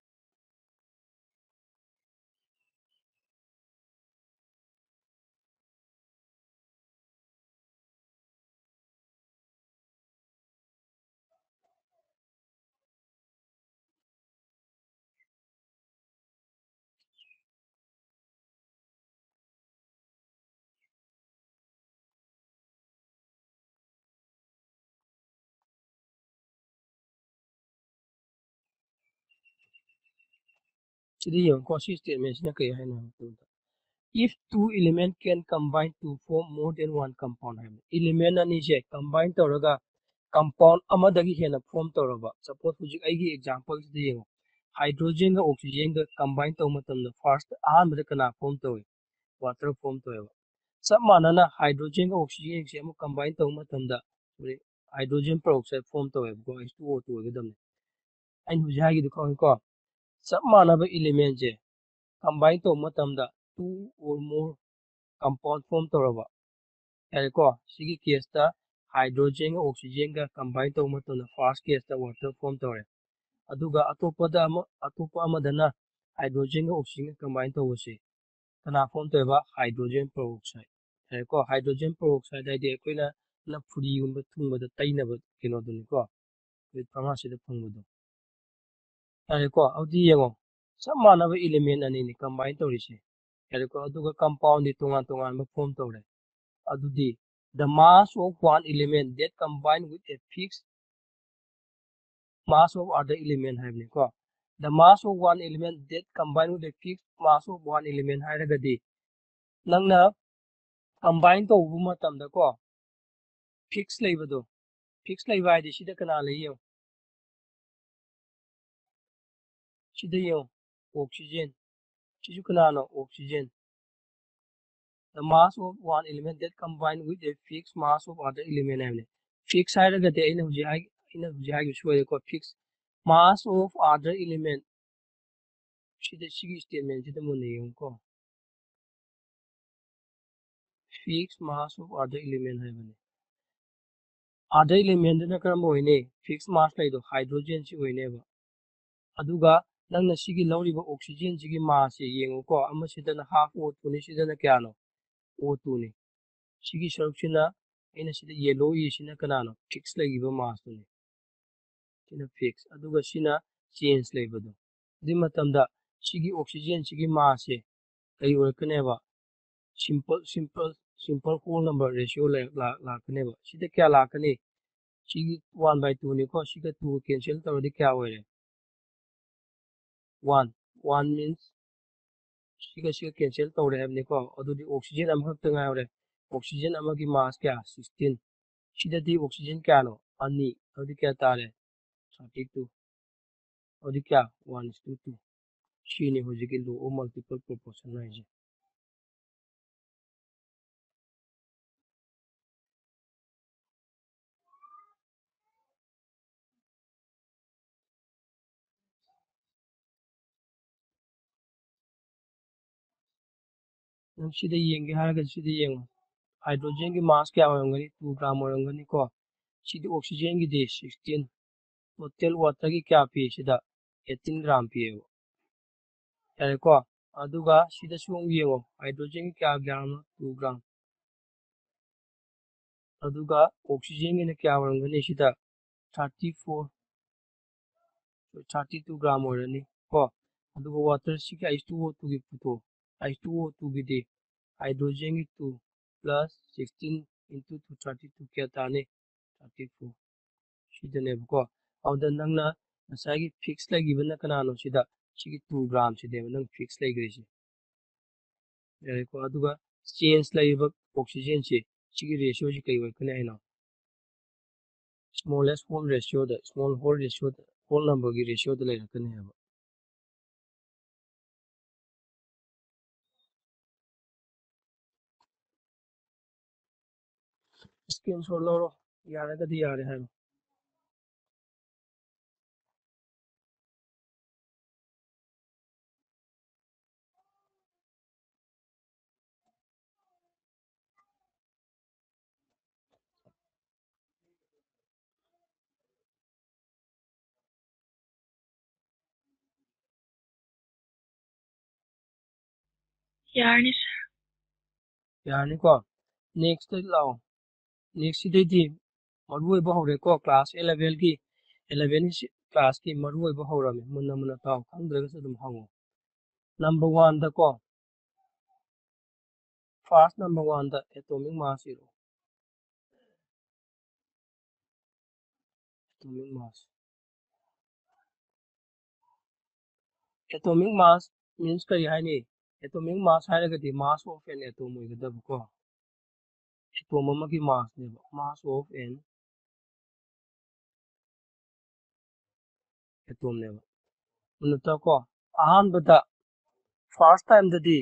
ꯁꯤꯗ ꯌꯦꯡꯉꯨꯀꯣ, ꯁꯤ statement ꯁꯤꯅ ꯀꯩ ꯍꯥꯏꯅꯣ ꯍꯥꯏꯕ ꯃꯇꯝꯗ, if two element can combine to form more than one compound ꯍꯥꯏꯕꯅꯤ꯫ Element ꯑꯅꯤꯁꯦ combine ꯇꯧꯔꯒ compound ꯑꯃꯗꯒꯤ ꯍꯦꯟꯅ form ꯇꯧꯔꯕ, suppose ꯍꯧꯖꯤꯛ ꯑꯩꯒꯤ example ꯁꯤꯗ ꯌꯦꯡꯉꯣ, hydrogen ꯒ oxygen ꯒ combine ꯇꯧꯕ ꯃꯇꯝꯗ first ꯑꯍꯥꯟꯕꯗ ꯀꯅꯥ form ꯇꯧꯏ? Water form ꯇꯧꯋꯦꯕ꯫ ꯆꯞ ꯃꯥꯟꯅꯅ hydrogen ꯒ oxygen ꯁꯦ ꯑꯃꯨꯛ combine ꯇꯧꯕ ꯃꯇꯝꯗ hydrogen peroxide form ꯇꯧꯋꯦꯕꯀꯣ, H two O two ꯑꯣꯏꯒꯗꯕꯅꯤ꯫ ꯑꯩꯅ ꯍꯧꯖꯤꯛ ꯍꯥꯏꯒꯤꯗꯨ ꯈꯪꯉꯤꯀꯣ? ꯆꯞ ꯃꯥꯟꯅꯕ element ꯁꯦ combine ꯇꯧꯕ ꯃꯇꯝꯗ two or more compound form ꯇꯧꯔꯕ, ꯌꯥꯔꯦꯀꯣ? ꯁꯤꯒꯤ case ꯇ hydrogen ꯒ oxygen ꯒ combine ꯇꯧꯕ ꯃꯇꯝꯗ first case ꯇ water form ꯇꯧꯔꯦ꯫ ꯑꯗꯨꯒ ꯑꯇꯣꯞꯄꯗ ꯑꯃ, ꯑꯇꯣꯞꯄ ꯑꯃꯗꯅ hydrogen ꯒ oxygen ꯒ combine ꯇꯧꯕꯁꯦ ꯀꯅꯥ form ꯇꯧꯋꯦꯕ? Hydrogen peroxide꯫ ꯌꯥꯔꯦꯀꯣ? Hydrogen peroxide ꯍꯥꯏꯗꯤ ꯑꯩꯈꯣꯏꯅ ꯐꯨꯔꯤꯒꯨꯝꯕ ꯊꯨꯡꯕꯗ ꯇꯩꯅꯕ ꯀꯩꯅꯣꯗꯨꯅꯤꯀꯣ, ꯑꯩꯈꯣꯏ pharmacy ꯗ ꯐꯪꯕꯗꯣ꯫ ꯌꯥꯔꯦꯀꯣ? ꯑꯗꯨꯗꯤ ꯌꯦꯡꯉꯣ, ꯆꯞ ꯃꯥꯟꯅꯕ element ꯑꯅꯤꯅꯤ combine ꯇꯧꯔꯤꯁꯦ꯫ ꯌꯥꯔꯦꯀꯣ? ꯑꯗꯨꯒ compound ꯗꯤ ꯇꯣꯉꯥꯟ ꯇꯣꯉꯥꯟꯕ form ꯇꯧꯔꯦ꯫ ꯑꯗꯨꯗꯤ the mass of one element that combine with a fixed mass of other element ꯍꯥꯏꯕꯅꯤꯀꯣ꯫ The mass of one element that combine with a fixed mass of one element ꯍꯥꯏꯔꯒꯗꯤ ꯅꯪꯅ combine ꯇꯧꯕ ꯃꯇꯝꯗꯀꯣ, fix ꯂꯩꯕꯗꯣ, fix ꯂꯩꯕ ꯍꯥꯏꯗꯤ ꯁꯤꯗ ꯀꯅꯥ ꯂꯩ ꯌꯦꯡꯉꯣ, ꯁꯤꯗ ꯌꯦꯡꯉꯣ, oxygen, ꯁꯤꯁꯨ ꯀꯅꯥꯅꯣ? Oxygen꯫ The mass of one element that combine with a fixed mass of other element ꯍꯥꯏꯕꯅꯦ꯫ Fix ꯍꯥꯏꯔꯒꯗꯤ ꯑꯩꯅ ꯍꯧꯖꯤꯛ ꯍꯥꯏ-, ꯑꯩꯅ ꯍꯧꯖꯤꯛ ꯍꯥꯏꯈꯤꯕ ꯁꯣꯏꯔꯦꯀꯣ, fixed mass of other element꯫ ꯁꯤꯗ, ꯁꯤꯒꯤ statement ꯁꯤꯗ ꯃꯨꯟꯅ ꯌꯦꯡꯉꯨꯀꯣ꯫ Fixed mass of other element ꯍꯥꯏꯕꯅꯤ꯫ Other element ꯗꯨꯅ ꯀꯔꯝꯕ ꯑꯣꯏꯅꯤ? Fixed mass ꯂꯩꯗꯣ hydrogen ꯁꯤ ꯑꯣꯏꯅꯦꯕ꯫ ꯑꯗꯨꯒ ꯅꯪꯅ ꯁꯤꯒꯤ ꯂꯧꯔꯤꯕ oxygen ꯁꯤꯒꯤ mass ꯁꯦ ꯌꯦꯡꯉꯨꯀꯣ꯫ ꯑꯃꯁꯤꯗꯅ half O two ꯅꯤ, ꯁꯤꯗꯅ ꯀꯌꯥꯅꯣ? O two ꯅꯤ꯫ ꯁꯤꯒꯤ ꯁꯔꯨꯛꯁꯤꯅ, ꯑꯩꯅ ꯁꯤꯗ yellow ꯏꯁꯤꯅ ꯀꯅꯥꯅꯣ? Fix ꯂꯩꯈꯤꯕ mass ꯇꯨꯅꯤ꯫ ꯁꯤꯅ fix꯫ ꯑꯗꯨꯒ ꯁꯤꯅ change ꯂꯩꯕꯗꯣ꯫ ꯑꯗꯨꯒꯤ ꯃꯇꯝꯗ ꯁꯤꯒꯤ oxygen ꯁꯤꯒꯤ mass ꯁꯦ ꯀꯔꯤ ꯑꯣꯏꯔꯛꯀꯅꯦꯕ? Simple, simple, simple whole number ratio ꯂꯩ-, ꯂꯥꯛ-, ꯂꯥꯛꯀꯅꯦꯕ꯫ ꯁꯤꯗ ꯀꯌꯥ ꯂꯥꯛꯀꯅꯤ? ꯁꯤꯒꯤ one by two ꯅꯤꯀꯣ, ꯁꯤꯒ two cancel ꯇꯧꯔꯗꯤ ꯀꯌꯥ ꯑꯣꯏꯔꯦ? One꯫ One means ꯁꯤꯒ ꯁꯤꯒ cancel ꯇꯧꯔꯦ ꯍꯥꯏꯕꯅꯤꯀꯣ꯫ ꯑꯗꯨꯗꯤ oxygen ꯑꯃꯈꯛꯇ ꯉꯥꯏꯍꯧꯔꯦ꯫ Oxygen ꯑꯃꯒꯤ mass ꯀꯌꯥ? Sixteen꯫ ꯁꯤꯗꯗꯤ oxygen ꯀꯌꯥꯅꯣ? ꯑꯅꯤ꯫ ꯑꯗꯨꯗꯤ ꯀꯌꯥ ꯇꯥꯔꯦ? Thirty two꯫ ꯑꯗꯨꯗꯤ ꯀꯌꯥ? One is to two꯫ ꯁꯤꯅꯤ ꯍꯧꯖꯤꯛꯀꯤ law of multiple proportion ꯍꯥꯏꯁꯦ꯫ ꯅꯪ ꯁꯤꯗ ꯌꯦꯡꯒꯦ ꯍꯥꯏꯔꯒꯗꯤ ꯁꯤꯗ ꯌꯦꯡꯉꯣ꯫ Hydrogenꯒꯤ mass ꯀꯌꯥ ꯑꯣꯏꯔꯝꯒꯅꯤ? Two gram ꯑꯣꯏꯔꯝꯒꯅꯤꯀꯣ꯫ ꯁꯤꯗꯤ oxygenꯒꯤꯗꯤ sixteen꯫ Total waterꯒꯤ ꯀꯌꯥ ꯄꯤ ꯁꯤꯗ? Eighteen gram ꯄꯤꯌꯦꯕ꯫ ꯌꯥꯔꯦꯀꯣ꯫ ꯑꯗꯨꯒ ꯁꯤꯗꯁꯨ ꯑꯃꯨꯛ ꯌꯦꯡꯉꯣ, hydrogenꯒꯤ ꯀꯌꯥ gramꯅꯣ? Two gram꯫ ꯑꯗꯨꯒ oxygenꯒꯤꯅ ꯀꯌꯥ ꯑꯣꯏꯔꯝꯒꯅꯤ ꯁꯤꯗ? Thirty four꯫ Thirty two gram ꯑꯣꯏꯔꯅꯤ ꯀꯣ꯫ ꯑꯗꯨꯒ water ꯁꯤꯒꯤ H two O two ꯒꯤ ꯄꯨꯊꯣꯛꯑꯣ꯫ H two O two ꯒꯤꯗꯤ hydrogenꯒꯤ two plus sixteen into two, thirty two ꯀꯌꯥ ꯇꯥꯅꯤ? Thirty four꯫ ꯁꯤꯗꯅꯦꯕꯀꯣ꯫ ꯑꯗꯨꯗ ꯅꯪꯅ ꯉꯁꯥꯏꯒꯤ fix ꯂꯩꯈꯤꯕꯅ ꯀꯅꯥꯅꯣ? ꯁꯤꯗ ꯁꯤꯒꯤ two gramꯁꯤꯅꯦꯕ ꯅꯪ fix ꯂꯩꯈ꯭ꯔꯤꯁꯦ꯫ ꯌꯥꯔꯦꯀꯣ꯫ ꯑꯗꯨꯒ change ꯂꯩꯔꯤꯕ oxygenꯁꯦ, ꯁꯤꯒꯤ ratioꯁꯤ ꯀꯩ ꯑꯣꯏꯔꯛꯀꯅꯤ ꯍꯥꯏꯅꯣ? Smallest whole ratioꯗ, small whole ratioꯗ, whole numberꯒꯤ ratioꯗ ꯂꯩꯔꯛꯀꯅꯤ ꯍꯥꯏꯕ꯫ Screenshot ꯂꯧꯔꯣ, ꯌꯥꯔꯒꯗꯤ ꯌꯥꯔꯦ ꯍꯥꯏꯔꯣ꯫ ꯌꯥꯔꯅꯤ, sir꯫ ꯌꯥꯔꯅꯤꯀꯣ꯫ Next ꯂꯥꯛꯑꯣ꯫ Next ꯁꯤꯗꯩꯗꯤ ꯃꯔꯨ ꯑꯣꯏꯕ ꯍꯧꯔꯦꯀꯣ꯫ Class elevenꯒꯤ, eleven classꯀꯤ ꯃꯔꯨ ꯑꯣꯏꯕ ꯍꯧꯔꯝꯃꯦ꯫ ꯃꯨꯟꯅ ꯃꯨꯟꯅ ꯇꯥꯎ, ꯈꯪꯗ꯭ꯔꯒꯁꯨ ꯑꯗꯨꯝ ꯍꯪꯉꯣ꯫ Number oneꯗꯀꯣ, first number oneꯗ atomic mass ꯏꯔꯣ꯫ Atomic mass꯫ Atomic mass means ꯀꯔꯤ ꯍꯥꯏꯅꯤ? Atomic mass ꯍꯥꯏꯔꯒꯗꯤ mass of an atom ꯑꯣꯏꯒꯗꯕꯀꯣ꯫ Atom ꯑꯃꯒꯤ massꯅꯦꯕ, mass of an atomꯅꯦꯕ꯫ ꯎꯅꯠꯇ꯭ꯔꯀꯣ? ꯑꯍꯥꯟꯕꯗ, first timeꯗꯗꯤ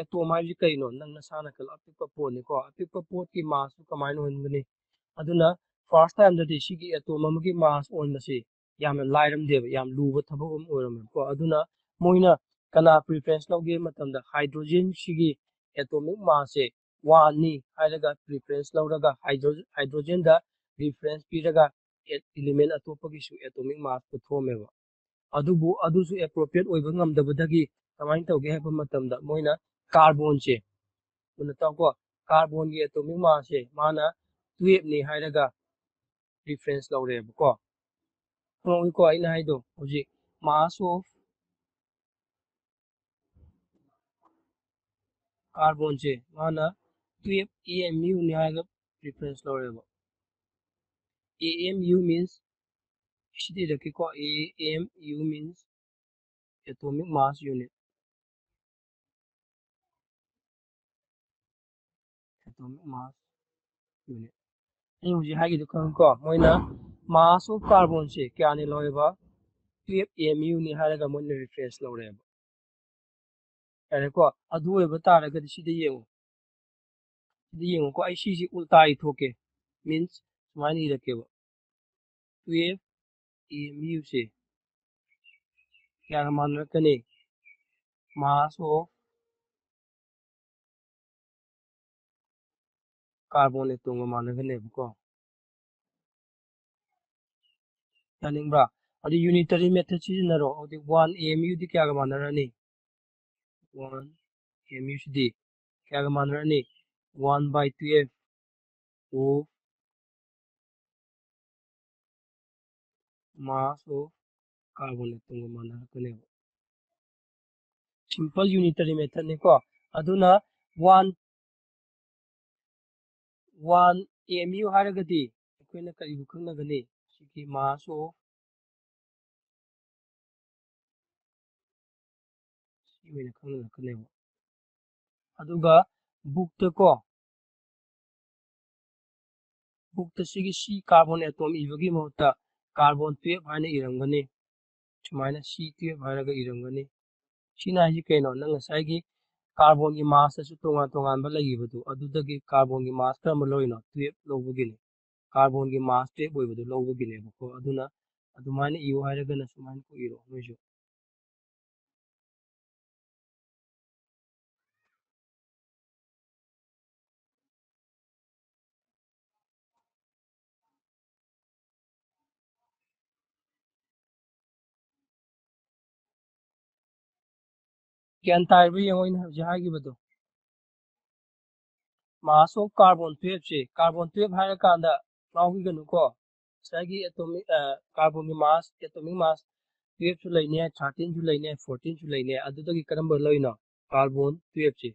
atom ꯍꯥꯏꯕꯁꯤ ꯀꯩꯅꯣ? ꯅꯪ ꯅꯁꯥꯅ ꯈꯜꯂꯣ, ꯑꯄꯤꯛꯄ ꯄꯣꯠꯅꯤꯀꯣ꯫ ꯑꯄꯤꯛꯄ ꯄꯣꯠꯀꯤ massꯇꯨ ꯀꯃꯥꯏꯅ ꯑꯣꯟꯒꯅꯤ? ꯑꯗꯨꯅ first timeꯗꯗꯤ ꯁꯤꯒꯤ atom ꯑꯃꯒꯤ mass ꯑꯣꯟꯕꯁꯤ ꯌꯥꯝꯅ ꯂꯥꯏꯔꯝꯗꯦꯕ, ꯌꯥꯝ ꯂꯨꯕ ꯊꯕꯛ ꯑꯃ ꯑꯣꯏꯔꯝꯃꯦꯕꯀꯣ꯫ ꯑꯗꯨꯅ ꯃꯣꯏꯅ ꯀꯅꯥ preference ꯂꯧꯒꯦ ꯃꯇꯝꯗ hydrogenꯁꯤꯒꯤ atomic massꯁꯦ oneꯅꯤ ꯍꯥꯏꯔꯒ preference ꯂꯧꯔꯒ hydro-, hydrogenꯗ preference ꯄꯤꯔꯒ e-, element ꯑꯇꯣꯞꯄꯒꯤꯁꯨ atomic mass ꯄꯨꯊꯣꯛꯑꯝꯃꯦꯕ꯫ ꯑꯗꯨꯕꯨ ꯑꯗꯨꯁꯨ appropriate ꯑꯣꯏꯕ ꯉꯝꯗꯕꯗꯒꯤ ꯀꯃꯥꯏꯅ ꯇꯧꯒꯦ ꯍꯥꯏꯕ ꯃꯇꯝꯗ ꯃꯣꯏꯅ carbonꯁꯦ, ꯃꯨꯟꯅ ꯇꯥꯎꯀꯣ, carbonꯒꯤ atomic massꯁꯦ ꯃꯥꯅ twelveꯅꯤ ꯍꯥꯏꯔꯒ preference ꯂꯧꯔꯦꯕꯀꯣ꯫ ꯈꯪꯍꯧꯏꯀꯣ ꯑꯩꯅ ꯍꯥꯏꯗꯣ? ꯍꯧꯖꯤꯛ mass of carbonꯁꯦ ꯃꯥꯅ twelve amuꯅꯤ ꯍꯥꯏꯔꯒ preference ꯂꯧꯔꯦꯕ꯫ Amu means, ꯁꯤꯗꯤ ꯏꯔꯛꯀꯦꯀꯣ, amu means atomic mass unit꯫ Atomic mass unit꯫ ꯑꯩ ꯍꯧꯖꯤꯛ ꯍꯥꯏꯈꯤꯗꯨ ꯈꯪꯉꯤꯀꯣ? ꯃꯣꯏꯅ mass of carbonꯁꯦ ꯀꯌꯥꯅꯤ ꯂꯧꯔꯦꯕ? Twelve amuꯅꯤ ꯍꯥꯏꯔꯒ ꯃꯣꯏꯅ reference ꯂꯧꯔꯦꯕ꯫ ꯌꯥꯔꯦꯀꯣ? ꯑꯗꯨ ꯑꯣꯏꯕ ꯇꯥꯔꯒꯗꯤ ꯁꯤꯗ ꯌꯦꯡꯉꯨ꯫ ꯁꯤꯗ ꯌꯦꯡꯉꯨꯀꯣ, ꯑꯩ ꯁꯤꯁꯤ ꯎꯜꯇꯥ ꯏꯊꯣꯛꯀꯦ꯫ Means ꯁꯨꯃꯥꯏꯅ ꯏꯔꯛꯀꯦꯕ꯫ Twelve amuꯁꯦ ꯀꯌꯥꯒ ꯃꯥꯟꯅꯔꯛꯀꯅꯤ? Mass of carbon atomꯒ ꯃꯥꯟꯅꯒꯅꯦꯕꯀꯣ꯫ ꯌꯥꯅꯤꯡꯕ꯭ꯔꯥ? ꯑꯗꯨ unitary method ꯁꯤꯖꯤꯟꯅꯔꯣ꯫ ꯍꯧꯖꯤꯛ one amuꯗꯤ ꯀꯌꯥꯒ ꯃꯥꯟꯅꯔꯅꯤ? One amuꯁꯤꯗꯤ ꯀꯌꯥꯒ ꯃꯥꯟꯅꯔꯅꯤ? One by twelve of mass of carbon atomꯒ ꯃꯥꯟꯅꯔꯛꯀꯅꯦꯕ꯫ Simple unitary methodꯅꯤꯀꯣ꯫ ꯑꯗꯨꯅ one, one amu ꯍꯥꯏꯔꯒꯗꯤ ꯑꯩꯈꯣꯏꯅ ꯀꯔꯤꯕꯨ ꯈꯪꯅꯒꯅꯤ? ꯁꯤꯒꯤ mass of ꯑꯣꯏꯅ ꯈꯪꯅꯔꯛꯀꯅꯦꯕ꯫ ꯑꯗꯨꯒ book ꯇꯀꯣ, book ꯇ ꯁꯤꯒꯤ C carbon atom ꯏꯕꯒꯤ ꯃꯍꯨꯠꯇ carbon twelve ꯍꯥꯏꯅ ꯏꯔꯝꯒꯅꯤ꯫ ꯁꯨꯃꯥꯏꯅ C twelve ꯍꯥꯏꯔꯒ ꯏꯔꯝꯒꯅꯤ꯫ ꯁꯤꯅ ꯍꯥꯏꯁꯤ ꯀꯩꯅꯣ? ꯅꯪ ꯉꯁꯥꯏꯒꯤ carbon ꯒꯤ mass ꯇꯁꯨ ꯇꯣꯉꯥꯟ ꯇꯣꯉꯥꯟꯕ ꯂꯩꯈꯤꯕꯗꯣ, ꯑꯗꯨꯗꯒꯤ carbon ꯒꯤ mass ꯀꯔꯝꯕ ꯂꯧꯔꯤꯅꯣ? Twelve ꯂꯧꯕꯒꯤꯅꯤ꯫ Carbon ꯒꯤ mass twelve ꯑꯣꯏꯕꯗꯨ ꯂꯧꯕꯒꯤꯅꯦꯕꯀꯣ꯫ ꯑꯗꯨꯅ ꯑꯗꯨꯃꯥꯏꯅ ꯏꯌꯨ ꯍꯥꯏꯔꯒꯅ ꯁꯨꯃꯥꯏꯅ ꯀꯣꯛ ꯏꯔꯣ ꯅꯣꯏꯁꯨ꯫ ꯒ꯭ꯌꯥꯟ ꯇꯥꯔꯤꯕ꯭ꯔꯥ ꯌꯦꯡꯉꯣ ꯑꯩꯅ ꯍꯧꯖꯤꯛ ꯍꯥꯏꯈꯤꯕꯗꯣ꯫ Mass of carbon twelve say, carbon twelve ꯍꯥꯏꯔꯀꯥꯟꯗ ꯉꯥꯎꯈꯤꯒꯅꯨꯀꯣ꯫ ꯉꯁꯥꯏꯒꯤ atomic, ꯑ, carbon ꯒꯤ mass, atomic mass twelve ꯁꯨ ꯂꯩꯅꯤ, thirteen ꯁꯨ ꯂꯩꯅꯤ, fourteen ꯁꯨ ꯂꯩꯅꯤ꯫ ꯑꯗꯨꯗꯒꯤ ꯀꯔꯝꯕ ꯂꯧꯔꯤꯅꯣ? Carbon twelve ꯁꯦ꯫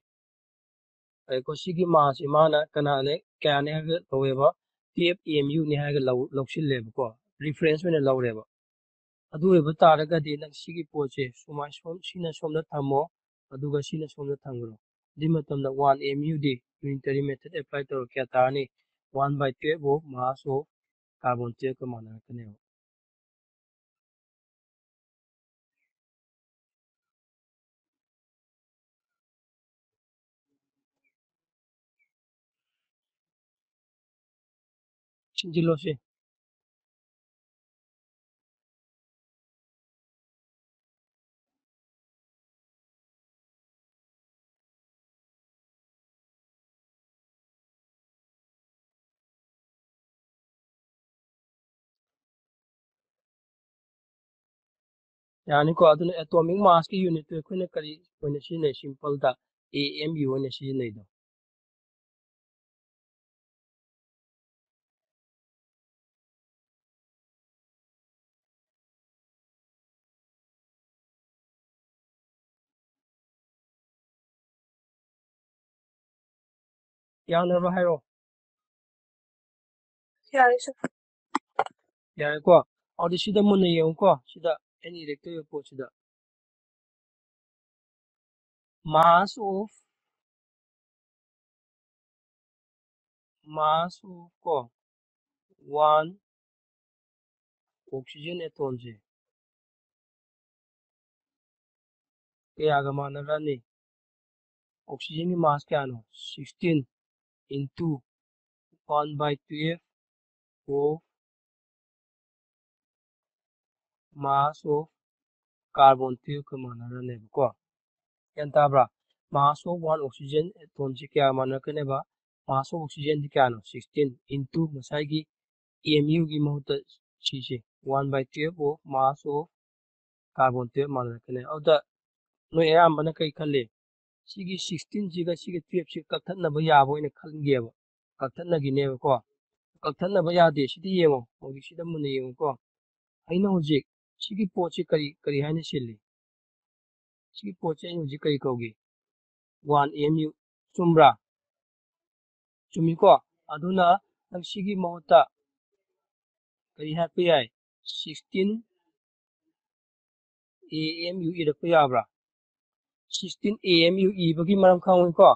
ꯑꯗꯩꯀꯣ, ꯁꯤꯒꯤ mass ꯁꯦ ꯃꯥꯅ ꯀꯅꯥꯅꯦ, ꯀꯌꯥꯅꯦ ꯍꯥꯏꯔꯒ ꯂꯧꯋꯦꯕ? Twelve M U ꯅꯦ ꯍꯥꯏꯔꯒ ꯂꯧ-, ꯂꯧꯁꯤꯜꯂꯦꯕꯀꯣ꯫ Reference ꯑꯣꯏꯅ ꯂꯧꯔꯦꯕ꯫ ꯑꯗꯨ ꯑꯣꯏꯕ ꯇꯥꯔꯒꯗꯤ ꯅꯪ ꯁꯤꯒꯤ ꯄꯣꯠꯁꯦ ꯁꯨꯃꯥꯏ-, ꯁꯣꯝ-, ꯁꯤꯅ ꯁꯣꯝꯗ ꯊꯝꯃꯣ, ꯑꯗꯨꯒ ꯁꯤꯅ ꯁꯣꯝꯗ ꯊꯝꯈ꯭ꯔꯣ꯫ ꯑꯗꯨꯏ ꯃꯇꯝꯗ one M U ꯗꯤ unitary method apply ꯇꯧꯔ ꯀꯌꯥ ꯇꯥꯔꯅꯤ? One by twelve of mass of carbon twelve ꯀ ꯃꯥꯟꯅꯔꯛꯀꯅꯦꯕ꯫ ꯁꯤꯟꯖꯤꯜꯂꯣꯁꯦ꯫ ꯌꯥꯅꯤꯀꯣ? ꯑꯗꯨꯅ atomic mass ꯀꯤ unit ꯇꯨ ꯑꯩꯈꯣꯏꯅ ꯀꯔꯤ ꯑꯣꯏꯅ ꯁꯤꯖꯤꯟꯅꯩ? Simple the A M U ꯑꯣꯏꯅ ꯁꯤꯖꯤꯟꯅꯩꯗꯣ꯫ ꯌꯥꯅꯕ ꯍꯥꯏꯔꯣ꯫ ꯌꯥꯔꯦ, sir꯫ ꯌꯥꯔꯦꯀꯣ? ꯑꯗꯨꯗꯤ ꯁꯤꯗ ꯃꯨꯟꯅ ꯌꯦꯡꯉꯨꯀꯣ꯫ ꯁꯤꯗ ꯑꯩꯅ ꯏꯔꯛꯇꯣꯏꯕ ꯄꯣꯠꯁꯤꯗ꯫ mass of mass of ꯀꯣ one oxygen atom ꯁꯦ ꯀꯌꯥꯒ ꯃꯥꯟꯅꯔꯅꯤ? Oxygen ꯒꯤ mass ꯀꯌꯥꯅꯣ? Sixteen into one by twelve of mass of carbon twelve ꯀ ꯃꯥꯟꯅꯔꯅꯦꯕꯀꯣ꯫ ꯒ꯭ꯌꯥꯟ ꯇꯥꯕ꯭ꯔꯥ? Mass of one oxygen atom ꯁꯤ ꯀꯌꯥ ꯃꯥꯟꯅꯔꯛꯀꯅꯦꯕ? Mass of oxygen ꯁꯤ ꯀꯌꯥꯅꯣ? Sixteen into ꯉꯁꯥꯏꯒꯤ mu ꯒꯤ ꯃꯍꯨꯠꯇ ꯁꯤꯁꯦ one by twelve of mass of carbon twelve ꯃꯥꯟꯅꯔꯛꯀꯅꯤ꯫ ꯑꯗꯨꯗ ꯅꯣꯏ ꯑꯌꯥꯝꯕꯅ ꯀꯩ ꯈꯜꯂꯤ? ꯁꯤꯒꯤ sixteen ꯁꯤꯒ ꯁꯤꯒꯤ twelve ꯁꯤ ꯀꯛꯊꯠꯅꯕ ꯌꯥꯕ ꯑꯣꯏꯅ ꯈꯟꯒꯦꯕ꯫ ꯀꯛꯊꯠꯅꯈꯤꯅꯦꯕꯀꯣ꯫ ꯀꯛꯊꯠꯅꯕ ꯌꯥꯗꯦ꯫ ꯁꯤꯗꯤ ꯌꯦꯡꯉꯣ꯫ ꯍꯧꯖꯤꯛ ꯁꯤꯗ ꯃꯨꯟꯅ ꯌꯦꯡꯉꯨꯀꯣ꯫ ꯑꯩꯅ ꯍꯧꯖꯤꯛ ꯁꯤꯒꯤ ꯄꯣꯠꯁꯤ ꯀꯔꯤ, ꯀꯔꯤ ꯍꯥꯏꯅ ꯁꯤꯜꯂꯤ? ꯁꯤꯒꯤ ꯄꯣꯠꯁꯦ ꯑꯩꯅ ꯍꯧꯖꯤꯛ ꯀꯔꯤ ꯀꯧꯒꯦ? One mu꯫ ꯆꯨꯝꯕ꯭ꯔꯥ? ꯆꯨꯝꯃꯤꯀꯣ? ꯑꯗꯨꯅ ꯅꯪ ꯁꯤꯒꯤ ꯃꯍꯨꯠꯇ ꯀꯔꯤ ꯍꯥꯞꯄ ꯌꯥꯏ? Sixteen mu ꯏꯔꯛꯄ ꯌꯥꯕ꯭ꯔꯥ? Sixteen mu ꯏꯕꯒꯤ ꯃꯔꯝ ꯈꯪꯉꯨꯀꯣ꯫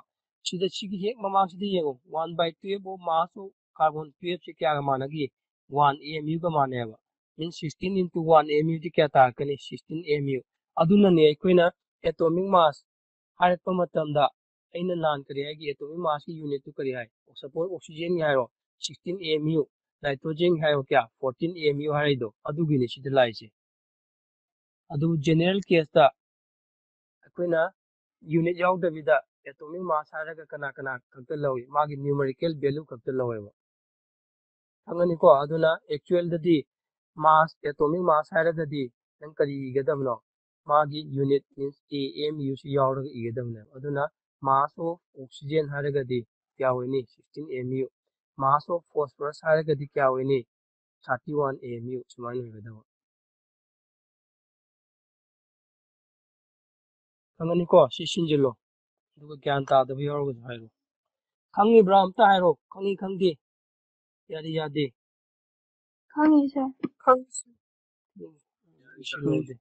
ꯁꯤꯗ ꯁꯤꯒꯤ ꯍꯦꯛ ꯃꯃꯥꯡꯁꯤꯗ ꯌꯦꯡꯉꯨ, one by twelve of mass of carbon twelve ꯁꯤ ꯀꯌꯥꯒ ꯃꯥꯟꯅꯒꯦ? One mu ꯒ ꯃꯥꯟꯅꯩꯕ꯫ Means sixteen into one mu ꯗꯤ ꯀꯌꯥ ꯇꯥꯔꯛꯀꯅꯤ? Sixteen mu꯫ ꯑꯗꯨꯅꯅꯦ ꯑꯩꯈꯣꯏꯅ atomic mass ꯍꯥꯏꯔꯛꯄ ꯃꯇꯝꯗ ꯑꯩꯅ ꯅꯍꯥꯟ ꯀꯔꯤ ꯍꯥꯏꯒꯦ? Atomic mass ꯀꯤ unit ꯇꯨ ꯀꯔꯤ ꯍꯥꯏ? Suppose oxygen ꯒꯤ ꯍꯥꯏꯔꯣ, sixteen mu, nitrogen ꯒꯤ ꯍꯥꯏꯔꯣ ꯀꯌꯥ? Fourteen mu ꯍꯥꯏꯔꯛꯏꯗꯣ꯫ ꯑꯗꯨꯒꯤꯅꯤ ꯁꯤꯗ ꯂꯥꯛꯏꯁꯦ꯫ ꯑꯗꯨꯕꯨ general case ꯇ ꯑꯩꯈꯣꯏꯅ unit ꯌꯥꯎꯗꯕꯤꯗ atomic mass ꯍꯥꯏꯔꯒ ꯀꯅꯥ ꯀꯅꯥ ꯈꯛꯇ ꯂꯧꯏ? ꯃꯥꯒꯤ numerical value ꯈꯛꯇ ꯂꯧꯋꯦꯕ꯫ ꯈꯪꯉꯅꯤꯀꯣ? ꯑꯗꯨꯅ actual ꯗꯗꯤ mass, atomic mass ꯍꯥꯏꯔꯒꯗꯤ ꯅꯪ ꯀꯔꯤ ꯏꯒꯗꯕꯅꯣ? ꯃꯥꯒꯤ unit, means mu ꯁꯤ ꯌꯥꯎꯔꯒ ꯏꯒꯗꯕꯅꯦꯕ꯫ ꯑꯗꯨꯅ mass of oxygen ꯍꯥꯏꯔꯒꯗꯤ ꯀꯌꯥ ꯑꯣꯏꯅꯤ? Sixteen mu꯫ Mass of phosphorus ꯍꯥꯏꯔꯒꯗꯤ ꯀꯌꯥ ꯑꯣꯏꯅꯤ? Thirty one mu꯫ ꯁꯨꯃꯥꯏꯅ ꯑꯣꯏꯒꯗꯕ꯫ ꯈꯪꯉꯅꯤꯀꯣ? ꯁꯤ ꯁꯤꯟꯖꯤꯜꯂꯣ꯫ ꯑꯗꯨꯒ ꯒ꯭ꯌꯥꯟ ꯇꯥꯗꯕ ꯌꯥꯎꯔꯒꯁꯨ ꯍꯥꯏꯔꯣ꯫ ꯈꯪꯉꯤꯕ꯭ꯔꯥ? ꯑꯝꯇ ꯍꯥꯏꯔꯣ꯫ ꯈꯪꯉꯤ, ꯈꯪꯗꯦ꯫ ꯌꯥꯔꯤ, ꯌꯥꯗꯦ꯫ ꯈꯪꯉꯤ, sir꯫ ꯈꯪꯉꯤ, sir꯫ ꯎꯝ, ꯁꯤꯜꯂꯣ ꯑꯗꯨꯗꯤ꯫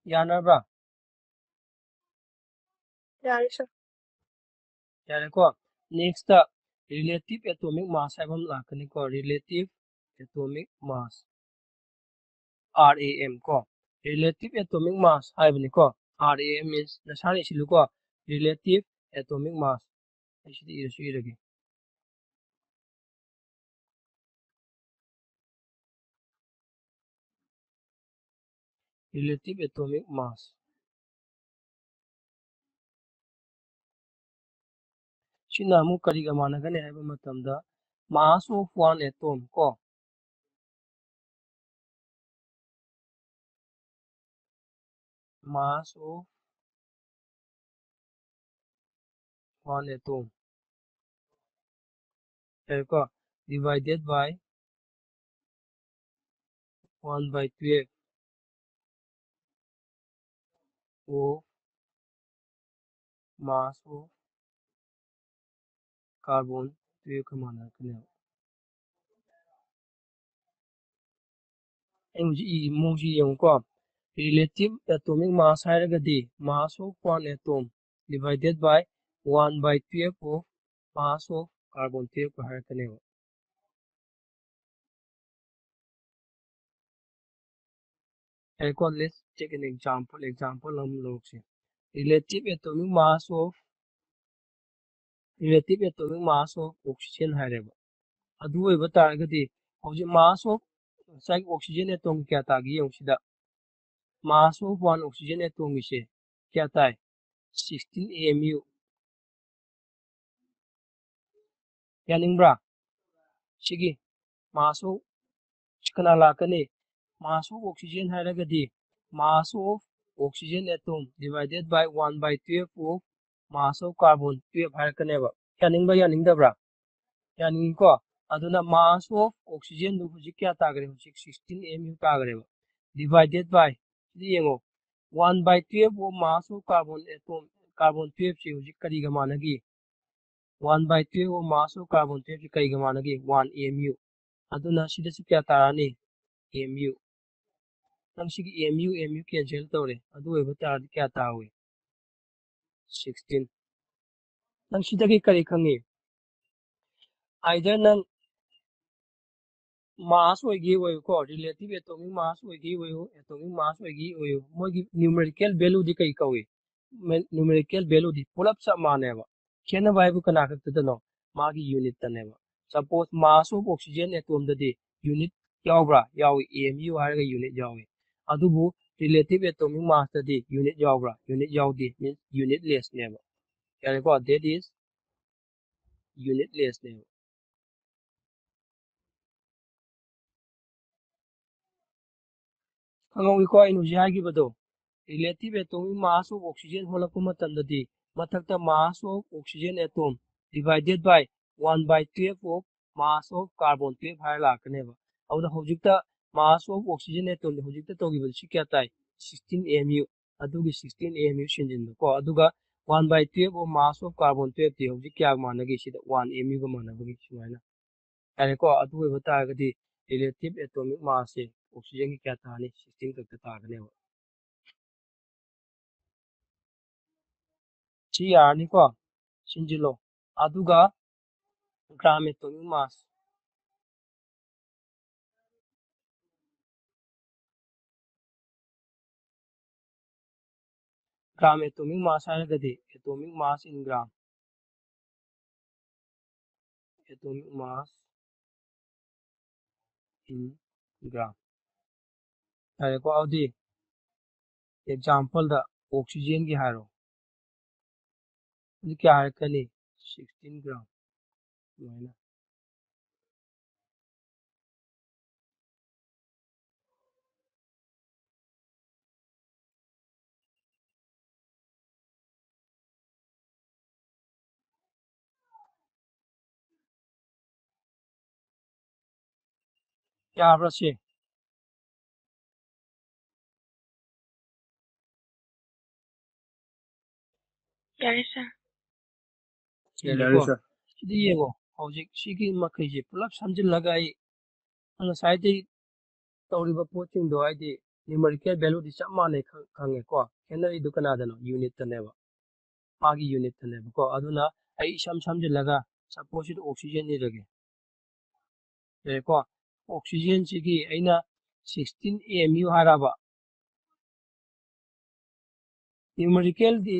ꯌꯥꯅꯕ꯭ꯔꯥ? ꯌꯥꯔꯦ, sir. ꯌꯥꯔꯦꯀꯣ? Next, relative atomic mass ꯍꯥꯏꯕ ꯑꯃ ꯂꯥꯛꯀꯅꯤꯀꯣ, relative atomic mass, R A M ꯀꯣ, relative atomic mass ꯍꯥꯏꯕꯅꯤꯀꯣ, R A M means ꯅꯁꯥꯅ ꯏꯁꯤꯜꯂꯨꯀꯣ, relative atomic mass꯫ ꯑꯩ ꯁꯤꯗ ꯏꯔꯁꯨ ꯏꯔꯒꯦ꯫ Relative atomic mass꯫ ꯁꯤꯅ ꯑꯃꯨꯛ ꯀꯔꯤꯒ ꯃꯥꯟꯅꯒꯅꯤ ꯍꯥꯏꯕ ꯃꯇꯝꯗ, mass of one atom ꯀꯣ, mass of one atom, ꯀꯣ, divided by one by twelve of mass of carbon twelve ꯀ ꯃꯥꯟꯅꯔꯛꯀꯅꯦꯕ꯫ ꯑꯩ ꯍꯧꯖꯤꯛ ꯏ ꯃꯑꯣꯡꯁꯤ ꯌꯦꯡꯉꯨꯀꯣ, relative atomic mass ꯍꯥꯏꯔꯒꯗꯤ mass of one atom divided by one by twelve of mass of carbon twelve ꯀ ꯍꯥꯏꯔꯛꯀꯅꯦꯕ꯫ ꯍꯥꯏꯀꯣ, let's take an example, example ꯑꯃ ꯂꯧꯔꯛꯁꯦ꯫ Relative atomic mass of, relative atomic mass of oxygen ꯍꯥꯏꯔꯦꯕ꯫ ꯑꯗꯨ ꯑꯣꯏꯕ ꯇꯥꯔꯒꯗꯤ ꯍꯧꯖꯤꯛ mass of ꯉꯁꯥꯏꯒꯤ oxygen atom ꯀꯌꯥ ꯇꯥꯒꯦ ꯌꯦꯡꯉꯨ ꯁꯤꯗ꯫ Mass of one oxygen atomꯒꯤꯁꯦ ꯀꯌꯥ ꯇꯥꯏ? Sixteen M U꯫ ꯌꯥꯅꯤꯡꯕ꯭ꯔꯥ? ꯁꯤꯒꯤ mass of ꯁꯤ ꯀꯅꯥ ꯂꯥꯛꯀꯅꯤ? Mass of oxygen ꯍꯥꯏꯔꯒꯗꯤ mass of oxygen atom divided by one by twelve of mass of carbon twelve ꯍꯥꯏꯔꯛꯀꯅꯦꯕ꯫ ꯌꯥꯅꯤꯡꯕ꯭ꯔꯥ, ꯌꯥꯅꯤꯡꯗꯕ꯭ꯔꯥ? ꯌꯥꯅꯤꯡꯉꯤꯀꯣ? ꯑꯗꯨꯅ mass of oxygenꯗꯨ ꯍꯧꯖꯤꯛ ꯀꯌꯥ ꯇꯥꯈ꯭ꯔꯦ? ꯍꯧꯖꯤꯛ sixteen M U ꯇꯥꯈ꯭ꯔꯦꯕ꯫ Divided by, ꯁꯤꯗ ꯌꯦꯡꯉꯣ, one by twelve of mass of carbon atom, carbon twelveꯁꯦ ꯍꯧꯖꯤꯛ ꯀꯔꯤꯒ ꯃꯥꯟꯅꯒꯦ? One by twelve of mass of carbon twelveꯁꯦ ꯀꯔꯤꯒ ꯃꯥꯟꯅꯒꯦ? One M U꯫ ꯑꯗꯨꯅ ꯁꯤꯗꯁꯨ ꯀꯌꯥ ꯇꯥꯔꯅꯤ? M U꯫ ꯅꯪ ꯁꯤꯒꯤ M U, M U cancel ꯇꯧꯔꯦ꯫ ꯑꯗꯨ ꯑꯣꯏꯕ ꯇꯥꯔꯗꯤ ꯀꯌꯥ ꯇꯥꯍꯧꯏ? Sixteen. ꯅꯪ ꯁꯤꯗꯒꯤ ꯀꯔꯤ ꯈꯪꯉꯤ? Either ꯅꯪ mass ꯑꯣꯏꯒꯦ ꯑꯣꯏꯌꯨꯀꯣ, relative atomic mass ꯑꯣꯏꯒꯦ ꯑꯣꯏꯌꯨ, atomic mass ꯑꯣꯏꯒꯦ ꯑꯣꯏꯌꯨ, ꯃꯣꯏꯒꯤ numerical value ꯗꯤ ꯀꯩ ꯀꯧꯏ? Numerical value ꯗꯤ ꯄꯨꯂꯞ ꯆꯞ ꯃꯥꯟꯅꯩꯕ꯫ ꯈꯦꯠꯅꯕ ꯍꯥꯏꯕꯨ ꯀꯅꯥ ꯈꯛꯇꯗꯅꯣ? ꯃꯥꯒꯤ unit ꯇꯅꯦꯕ꯫ Suppose mass of oxygen atom ꯗꯗꯤ unit ꯌꯥꯎꯕ꯭ꯔꯥ? ꯌꯥꯎꯏ꯫ M U ꯍꯥꯏꯔꯒ unit ꯌꯥꯎꯏ꯫ ꯑꯗꯨꯕꯨ relative atomic mass ꯇꯗꯤ unit ꯌꯥꯎꯕ꯭ꯔꯥ? Unit ꯌꯥꯎꯗꯦ꯫ Means unitless ꯅꯦꯕ꯫ ꯌꯥꯔꯦꯀꯣ? That is unitless ꯅꯦꯕ꯫ ꯈꯪꯍꯧꯏꯀꯣ ꯑꯩꯅ ꯍꯧꯖꯤꯛ ꯍꯥꯏꯈꯤꯕꯗꯣ? Relative atomic mass of oxygen ꯍꯣꯜꯂꯛꯄ ꯃꯇꯝꯗꯗꯤ ꯃꯊꯛꯇ mass of oxygen atom divided by one by twelve of mass of carbon twelve ꯍꯥꯏꯔ ꯂꯥꯛꯀꯅꯦꯕ꯫ ꯑꯗꯨꯗ ꯍꯧꯖꯤꯛꯇ mass of oxygen atom ꯗꯤ ꯍꯧꯖꯤꯛꯇ ꯇꯧꯈꯤꯕꯗꯨ ꯁꯤ ꯀꯌꯥ ꯇꯥꯏ? Sixteen M U꯫ ꯑꯗꯨꯒꯤ sixteen M U ꯁꯤꯟꯖꯤꯟꯕꯀꯣ꯫ ꯑꯗꯨꯒ one by twelve of mass of carbon twelve T ꯍꯧꯖꯤꯛ ꯀꯌꯥ ꯃꯥꯟꯅꯒꯦ? ꯁꯤꯗ one M U ꯒ ꯃꯥꯟꯅꯕꯒꯤ ꯁꯨꯃꯥꯏꯅ꯫ ꯌꯥꯔꯦꯀꯣ? ꯑꯗꯨ ꯑꯣꯏꯕ ꯇꯥꯔꯒꯗꯤ relative atomic mass ꯁꯦ oxygen ꯒꯤ ꯀꯌꯥ ꯇꯥꯔꯅꯤ? Sixteen ꯈꯛꯇ ꯇꯥꯒꯅꯦꯕ꯫ ꯁꯤ ꯌꯥꯔꯅꯤꯀꯣ? ꯁꯤꯟꯖꯤꯜꯂꯣ꯫ ꯑꯗꯨꯒ gram atomic mass, gram atomic mass ꯍꯥꯏꯔꯒꯗꯤ atomic mass in gram, atomic mass in gram꯫ ꯌꯥꯔꯦꯀꯣ? ꯑꯗꯨꯗꯤ example ꯗ oxygen ꯒꯤ ꯍꯥꯏꯔꯣ꯫ ꯑꯗꯨ ꯀꯌꯥ ꯍꯥꯏꯔꯛꯀꯅꯤ? Sixteen gram꯫ ꯑꯗꯨꯃꯥꯏꯅ꯫ ꯌꯥꯕ꯭ꯔꯥ ꯁꯤ? ꯌꯥꯔꯦ, ꯁꯥꯔ꯫ ꯌꯥꯔꯦꯀꯣ? ꯌꯥꯔꯦ, ꯁꯥꯔ꯫ ꯁꯤꯗ ꯌꯦꯡꯉꯣ, ꯍꯧꯖꯤꯛ ꯁꯤꯒꯤ ꯃꯈꯩꯁꯦ ꯄꯨꯂꯞ ꯁꯝꯖꯤꯜꯂꯒ ꯑꯩ ꯉꯁꯥꯏꯗꯩ ꯇꯧꯔꯤꯕ ꯄꯣꯠꯁꯤꯡꯗꯣ, ꯍꯥꯏꯗꯤ numerical value ꯗꯤ ꯆꯞ ꯃꯥꯟꯅꯩ ꯈꯪ-, ꯈꯪꯉꯦꯀꯣ꯫ ꯈꯦꯠꯅꯔꯤꯗꯨ ꯀꯅꯥꯗꯅꯣ? Unit ꯇꯅꯦꯕ꯫ ꯃꯥꯒꯤ unit ꯇꯅꯦꯕꯀꯣ꯫ ꯑꯗꯨꯅ ꯑꯩ ꯏꯁꯝ ꯁꯝꯖꯤꯜꯂꯒ, suppose ꯁꯤꯗ oxygen ꯏꯔꯒꯦ꯫ ꯌꯥꯔꯦꯀꯣ? Oxygen ꯁꯤꯒꯤ ꯑꯩꯅ sixteen M U ꯍꯥꯏꯔꯕ꯫ Numerical ꯗꯤ,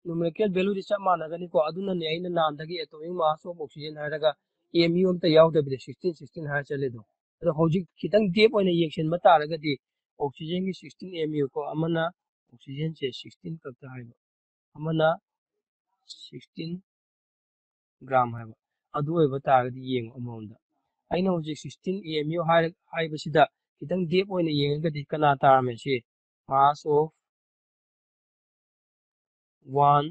numerical value ꯗꯤ ꯆꯞ ꯃꯥꯟꯅꯒꯅꯤꯀꯣ꯫ ꯑꯗꯨꯅꯅꯦ ꯑꯩꯅ ꯅꯍꯥꯟꯗꯒꯤ atomic mass of oxygen ꯍꯥꯏꯔꯒ M U ꯑꯝꯇ ꯌꯥꯎꯗꯕꯤꯗ sixteen, sixteen ꯍꯥꯏꯔ ꯆꯠꯂꯤꯗꯣ꯫ ꯑꯗꯣ ꯍꯧꯖꯤꯛ ꯈꯤꯇꯪ deep ꯑꯣꯏꯅ ꯌꯦꯡꯁꯤꯟꯕ ꯇꯥꯔꯒꯗꯤ oxygen ꯒꯤ sixteen M U ꯀꯣ, ꯑꯃꯅ oxygen ꯁꯦ sixteen ꯈꯛꯇ ꯍꯥꯏꯕ, ꯑꯃꯅ sixteen gram ꯍꯥꯏꯕ, ꯑꯗꯨ ꯑꯣꯏꯕ ꯇꯥꯔꯒꯗꯤ ꯌꯦꯡꯉꯣ ꯑꯃꯔꯣꯝꯗ꯫ ꯑꯩꯅ ꯍꯧꯖꯤꯛ sixteen M U ꯍꯥꯏꯔ-, ꯍꯥꯏꯕꯁꯤꯗ ꯈꯤꯇꯪ deep ꯑꯣꯏꯅ ꯌꯦꯡꯉꯒꯗꯤ ꯀꯅꯥ ꯇꯥꯔꯝꯃꯦ? ꯁꯤ mass of one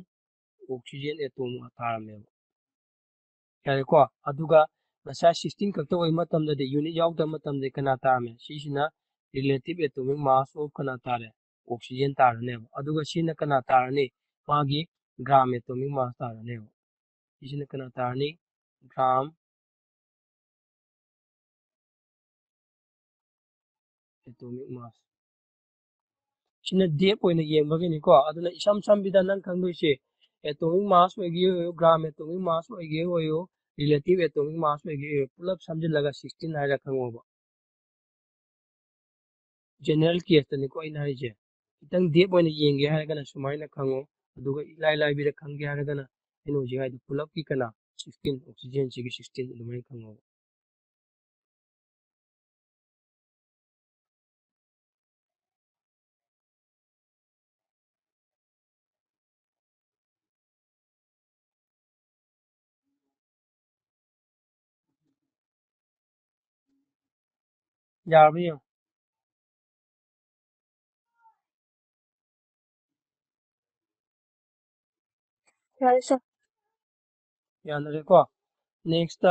oxygen atom ꯇꯥꯔꯝꯃꯦꯕ꯫ ꯌꯥꯔꯦꯀꯣ? ꯑꯗꯨꯒ ꯉꯁꯥꯏ sixteen ꯈꯛꯇ ꯑꯣꯏꯕ ꯃꯇꯝꯗꯗꯤ, unit ꯌꯥꯎꯗꯕ ꯃꯇꯝꯗꯗꯤ ꯀꯅꯥ ꯇꯥꯔꯝꯃꯦ? ꯁꯤꯁꯤꯅ relative atomic mass of ꯀꯅꯥ ꯇꯥꯔꯦ? Oxygen ꯇꯥꯔꯅꯦꯕ꯫ ꯑꯗꯨꯒ ꯁꯤꯅ ꯀꯅꯥ ꯇꯥꯔꯅꯤ? ꯃꯥꯒꯤ gram atomic mass ꯇꯥꯔꯅꯦꯕ꯫ ꯁꯤꯁꯤꯅ ꯀꯅꯥ ꯇꯥꯔꯅꯤ? Gram atomic mass꯫ ꯁꯤꯅ deep ꯑꯣꯏꯅ ꯌꯦꯡꯕꯒꯤꯅꯤꯀꯣ꯫ ꯑꯗꯨꯅ ꯏꯁꯝ ꯁꯝꯕꯤꯗ ꯅꯪ ꯈꯪꯗꯣꯏꯁꯦ, atomic mass ꯑꯣꯏꯒꯦ ꯑꯣꯏꯌꯨ, gram atomic mass ꯑꯣꯏꯒꯦ ꯑꯣꯏꯌꯨ, relative atomic mass ꯑꯣꯏꯒꯦ ꯑꯣꯏꯌꯨ, ꯄꯨꯂꯞ ꯁꯝꯖꯤꯜꯂꯒ sixteen ꯍꯥꯏꯔ ꯈꯪꯉꯣꯕ꯫ General case ꯇꯅꯤꯀꯣ ꯑꯩꯅ ꯍꯥꯏꯁꯦ꯫ ꯈꯤꯇꯪ deep ꯑꯣꯏꯅ ꯌꯦꯡꯒꯦ ꯍꯥꯏꯔꯒꯅ ꯁꯨꯃꯥꯏꯅ ꯈꯪꯉꯣ, ꯑꯗꯨꯒ ꯏꯂꯥꯏ ꯂꯥꯏꯕꯤꯗ ꯈꯪꯒꯦ ꯍꯥꯏꯔꯒꯅ ꯑꯩꯅ ꯍꯧꯖꯤꯛ ꯍꯥꯏꯗꯣ ꯄꯨꯂꯞꯀꯤ ꯀꯅꯥ? Sixteen, oxygen ꯁꯤꯒꯤ sixteen ꯑꯗꯨꯃꯥꯏꯅ ꯈꯪꯉꯣ꯫ ꯌꯥꯔꯕ ꯌꯦꯡꯉꯣ꯫ ꯌꯥꯔꯦ sir꯫ ꯌꯥꯅꯔꯦꯀꯣ꯫ Next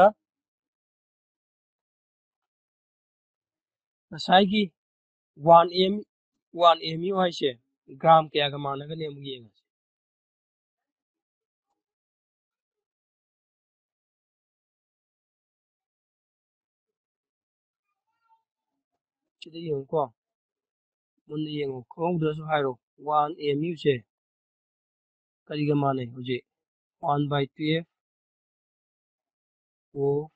ꯉꯁꯥꯏꯒꯤ one M, one M U ꯍꯥꯏꯁꯦ gram ꯀꯌꯥꯒ ꯃꯥꯟꯅꯒꯅꯤ ꯑꯃꯨꯛ ꯌꯦꯡꯉꯁꯤ꯫ ꯁꯤꯗ ꯌꯦꯡꯉꯨꯀꯣ꯫ ꯃꯨꯟꯅ ꯌꯦꯡꯉꯣ, ꯈꯪꯍꯧꯗ꯭ꯔꯁꯨ ꯍꯥꯏꯔꯣ꯫ One M U ꯁꯦ ꯀꯔꯤꯒ ꯃꯥꯟꯅꯩ? ꯍꯧꯖꯤꯛ one by twelve of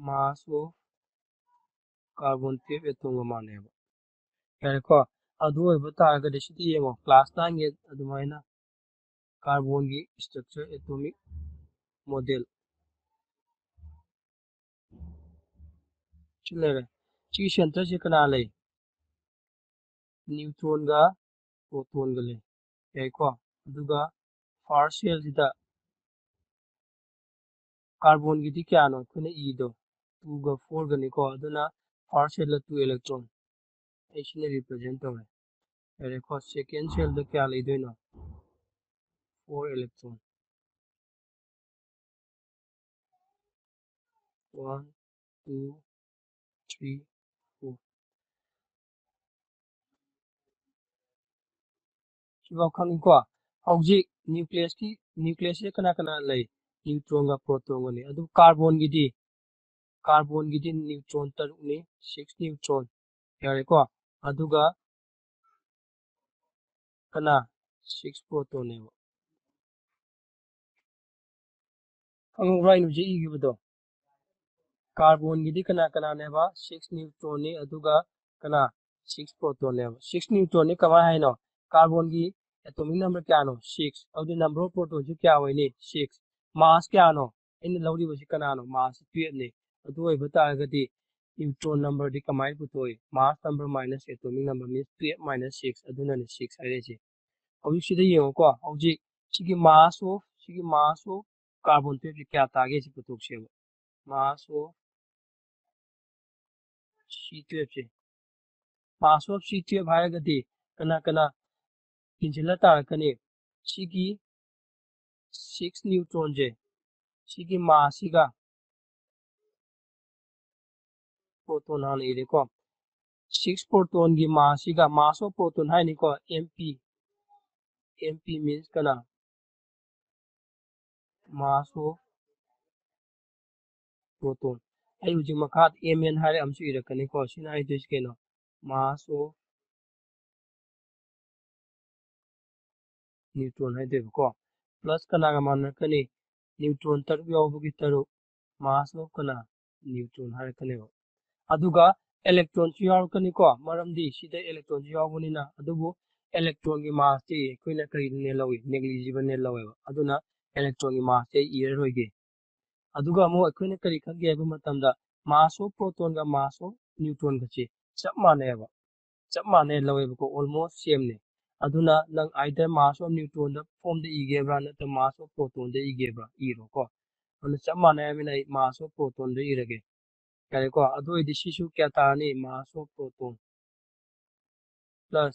mass of carbon twelve atomꯒ ꯃꯥꯟꯅꯩꯕ꯫ ꯌꯥꯔꯦꯀꯣ? ꯑꯗꯨ ꯑꯣꯏꯕ ꯇꯥꯔꯒꯗꯤ ꯁꯤꯗꯤ ꯌꯦꯡꯉꯣ, class nineꯒꯤ ꯑꯗꯨꯃꯥꯏꯅ carbonꯒꯤ structure, atomic model ꯁꯤ ꯂꯩꯔꯦ꯫ ꯁꯤꯒꯤ centreꯁꯦ ꯀꯅꯥ ꯂꯩ? Neutronꯒ protonꯒ ꯂꯩ꯫ ꯌꯥꯏꯀꯣ? ꯑꯗꯨꯒ first shellꯁꯤꯗ carbonꯒꯤꯗꯤ ꯀꯌꯥꯅꯣ ꯑꯩꯈꯣꯏꯅ ꯏꯗꯣ? Twoꯒ fourꯒꯅꯤꯀꯣ꯫ ꯑꯗꯨꯅ first shellꯗ two electron, ꯑꯩ ꯁꯤꯅ represent ꯇꯧꯔꯦ꯫ ꯌꯥꯔꯦꯀꯣ? Second shellꯗ ꯀꯌꯥ ꯂꯩꯗꯣꯏꯅꯣ? Four electron꯫ One, two, three, four꯫ ꯁꯤꯐꯥꯎ ꯈꯪꯉꯤꯀꯣ? ꯍꯧꯖꯤꯛ nucleusꯀꯤ, nucleusꯁꯦ ꯀꯅꯥ ꯀꯅꯥ ꯂꯩ? Neutronꯒ protonꯒꯅꯤ꯫ ꯑꯗꯨ carbonꯒꯤꯗꯤ, carbonꯒꯤꯗꯤ neutron ꯇꯔꯨꯛꯅꯤ, six neutron꯫ ꯌꯥꯔꯦꯀꯣ? ꯑꯗꯨꯒ ꯀꯅꯥ? Six protonꯅꯦꯕ꯫ ꯈꯪꯍꯧꯕ꯭ꯔꯥ ꯑꯩꯅ ꯍꯧꯖꯤꯛ ꯏꯈꯤꯕꯗꯣ? Carbonꯒꯤꯗꯤ ꯀꯅꯥ ꯀꯅꯥꯅꯦꯕ? Six neutronꯅꯤ, ꯑꯗꯨꯒ ꯀꯅꯥ? Six protonꯅꯦꯕ꯫ Six neutronꯅꯤ ꯀꯃꯥꯏ ꯍꯥꯏꯅꯣ? Carbonꯒꯤ atomic number ꯀꯌꯥꯅꯣ? Six꯫ ꯑꯗꯨꯗꯤ number of protonꯁꯨ ꯀꯌꯥ ꯑꯣꯏꯅꯤ? Six꯫ Mass ꯀꯌꯥꯅꯣ? ꯑꯩꯅ ꯂꯧꯔꯤꯕꯁꯤ ꯀꯅꯥꯅꯣ? Mass twelveꯅꯤ꯫ ꯑꯗꯨ ꯑꯣꯏꯕ ꯇꯥꯔꯒꯗꯤ neutron numberꯗꯤ ꯀꯃꯥꯏꯅ ꯄꯨꯊꯣꯛꯏ? Mass number minus atomic number means twelve minus six, ꯑꯗꯨꯅꯅꯦ six ꯍꯥꯏꯔꯛꯏꯁꯦ꯫ ꯍꯧꯖꯤꯛꯁꯤꯗ ꯌꯦꯡꯉꯨꯀꯣ, ꯍꯧꯖꯤꯛ ꯁꯤꯒꯤ mass of, ꯁꯤꯒꯤ mass of carbon twelveꯁꯤ ꯀꯌꯥ ꯇꯥꯒꯦ ꯁꯤ ꯄꯨꯊꯣꯛꯁꯦꯕ꯫ Mass of C twelveꯁꯦ, mass of C twelve ꯍꯥꯏꯔꯒꯗꯤ ꯀꯅꯥ ꯀꯅꯥ ꯇꯤꯟꯁꯤꯜꯂ ꯇꯥꯔꯛꯀꯅꯤ? ꯁꯤꯒꯤ six neutronꯁꯦ, ꯁꯤꯒꯤ massꯁꯤꯒ, proton ꯍꯥꯟꯅ ꯏꯔꯦꯀꯣ, six protonꯒꯤ massꯁꯤꯒ, mass of proton ꯍꯥꯏꯅꯤꯀꯣ, M P, M P means ꯀꯅꯥ? Mass of proton꯫ ꯑꯩ ꯍꯧꯖꯤꯛ ꯃꯈꯥꯗ M N ꯍꯥꯏꯔ ꯑꯃꯁꯨ ꯏꯔꯛꯀꯅꯤꯀꯣ꯫ ꯁꯤꯅ ꯍꯥꯏꯗꯣꯏꯁꯤ ꯀꯩꯅꯣ? mass of neutron ꯍꯥꯏꯗꯣꯏꯕꯀꯣ꯫ Plus ꯀꯅꯥꯒ ꯃꯥꯟꯅꯔꯛꯀꯅꯤ? Neutron ꯇꯔꯨꯛ ꯌꯥꯎꯕꯒꯤ ꯇꯔꯨꯛ, mass of ꯀꯅꯥ? Neutron ꯍꯥꯏꯔꯛꯀꯅꯦꯕ꯫ ꯑꯗꯨꯒ electronꯁꯨ ꯌꯥꯎꯔꯛꯀꯅꯤꯀꯣ, ꯃꯔꯝꯗꯤ ꯁꯤꯗ electronꯁꯨ ꯌꯥꯎꯕꯅꯤꯅ꯫ ꯑꯗꯨꯕꯨ electronꯒꯤ massꯇꯤ ꯑꯩꯈꯣꯏꯅ ꯀꯔꯤꯅꯦ ꯂꯧꯏ? Negligibleꯅꯦ ꯂꯧꯋꯦꯕ꯫ ꯑꯗꯨꯅ electronꯒꯤ massꯇꯤ ꯑꯩ ꯏꯔꯔꯣꯏꯒꯦ꯫ ꯑꯗꯨꯒ ꯑꯃꯨꯛ ꯑꯩꯈꯣꯏꯅ ꯀꯔꯤ ꯈꯪꯒꯦ ꯍꯥꯏꯕ ꯃꯇꯝꯗ, mass of protonꯒ mass of neutronꯒꯁꯦ ꯆꯞ ꯃꯥꯟꯅꯩꯕ, ꯆꯞ ꯃꯥꯟꯅꯩ ꯂꯧꯋꯦꯕꯀꯣ, almost sameꯅꯦ꯫ ꯑꯗꯨꯅ ꯅꯪ either mass of neutronꯗ formꯗ ꯏꯒꯦꯕ꯭ꯔꯥ ꯅꯠꯇ꯭ꯔꯒ mass of protonꯗ ꯏꯒꯦꯕ꯭ꯔꯥ ꯏꯔꯣꯀꯣ꯫ ꯑꯗꯨꯅ ꯆꯞ ꯃꯥꯟꯅꯩ ꯍꯥꯏꯕꯅꯤꯅ ꯑꯩ mass of protonꯗ ꯏꯔꯒꯦ꯫ ꯌꯥꯔꯦꯀꯣ? ꯑꯗꯨ ꯑꯣꯏꯔꯗꯤ ꯁꯤꯁꯨ ꯀꯌꯥ ꯇꯥꯔꯅꯤ? Mass of proton plus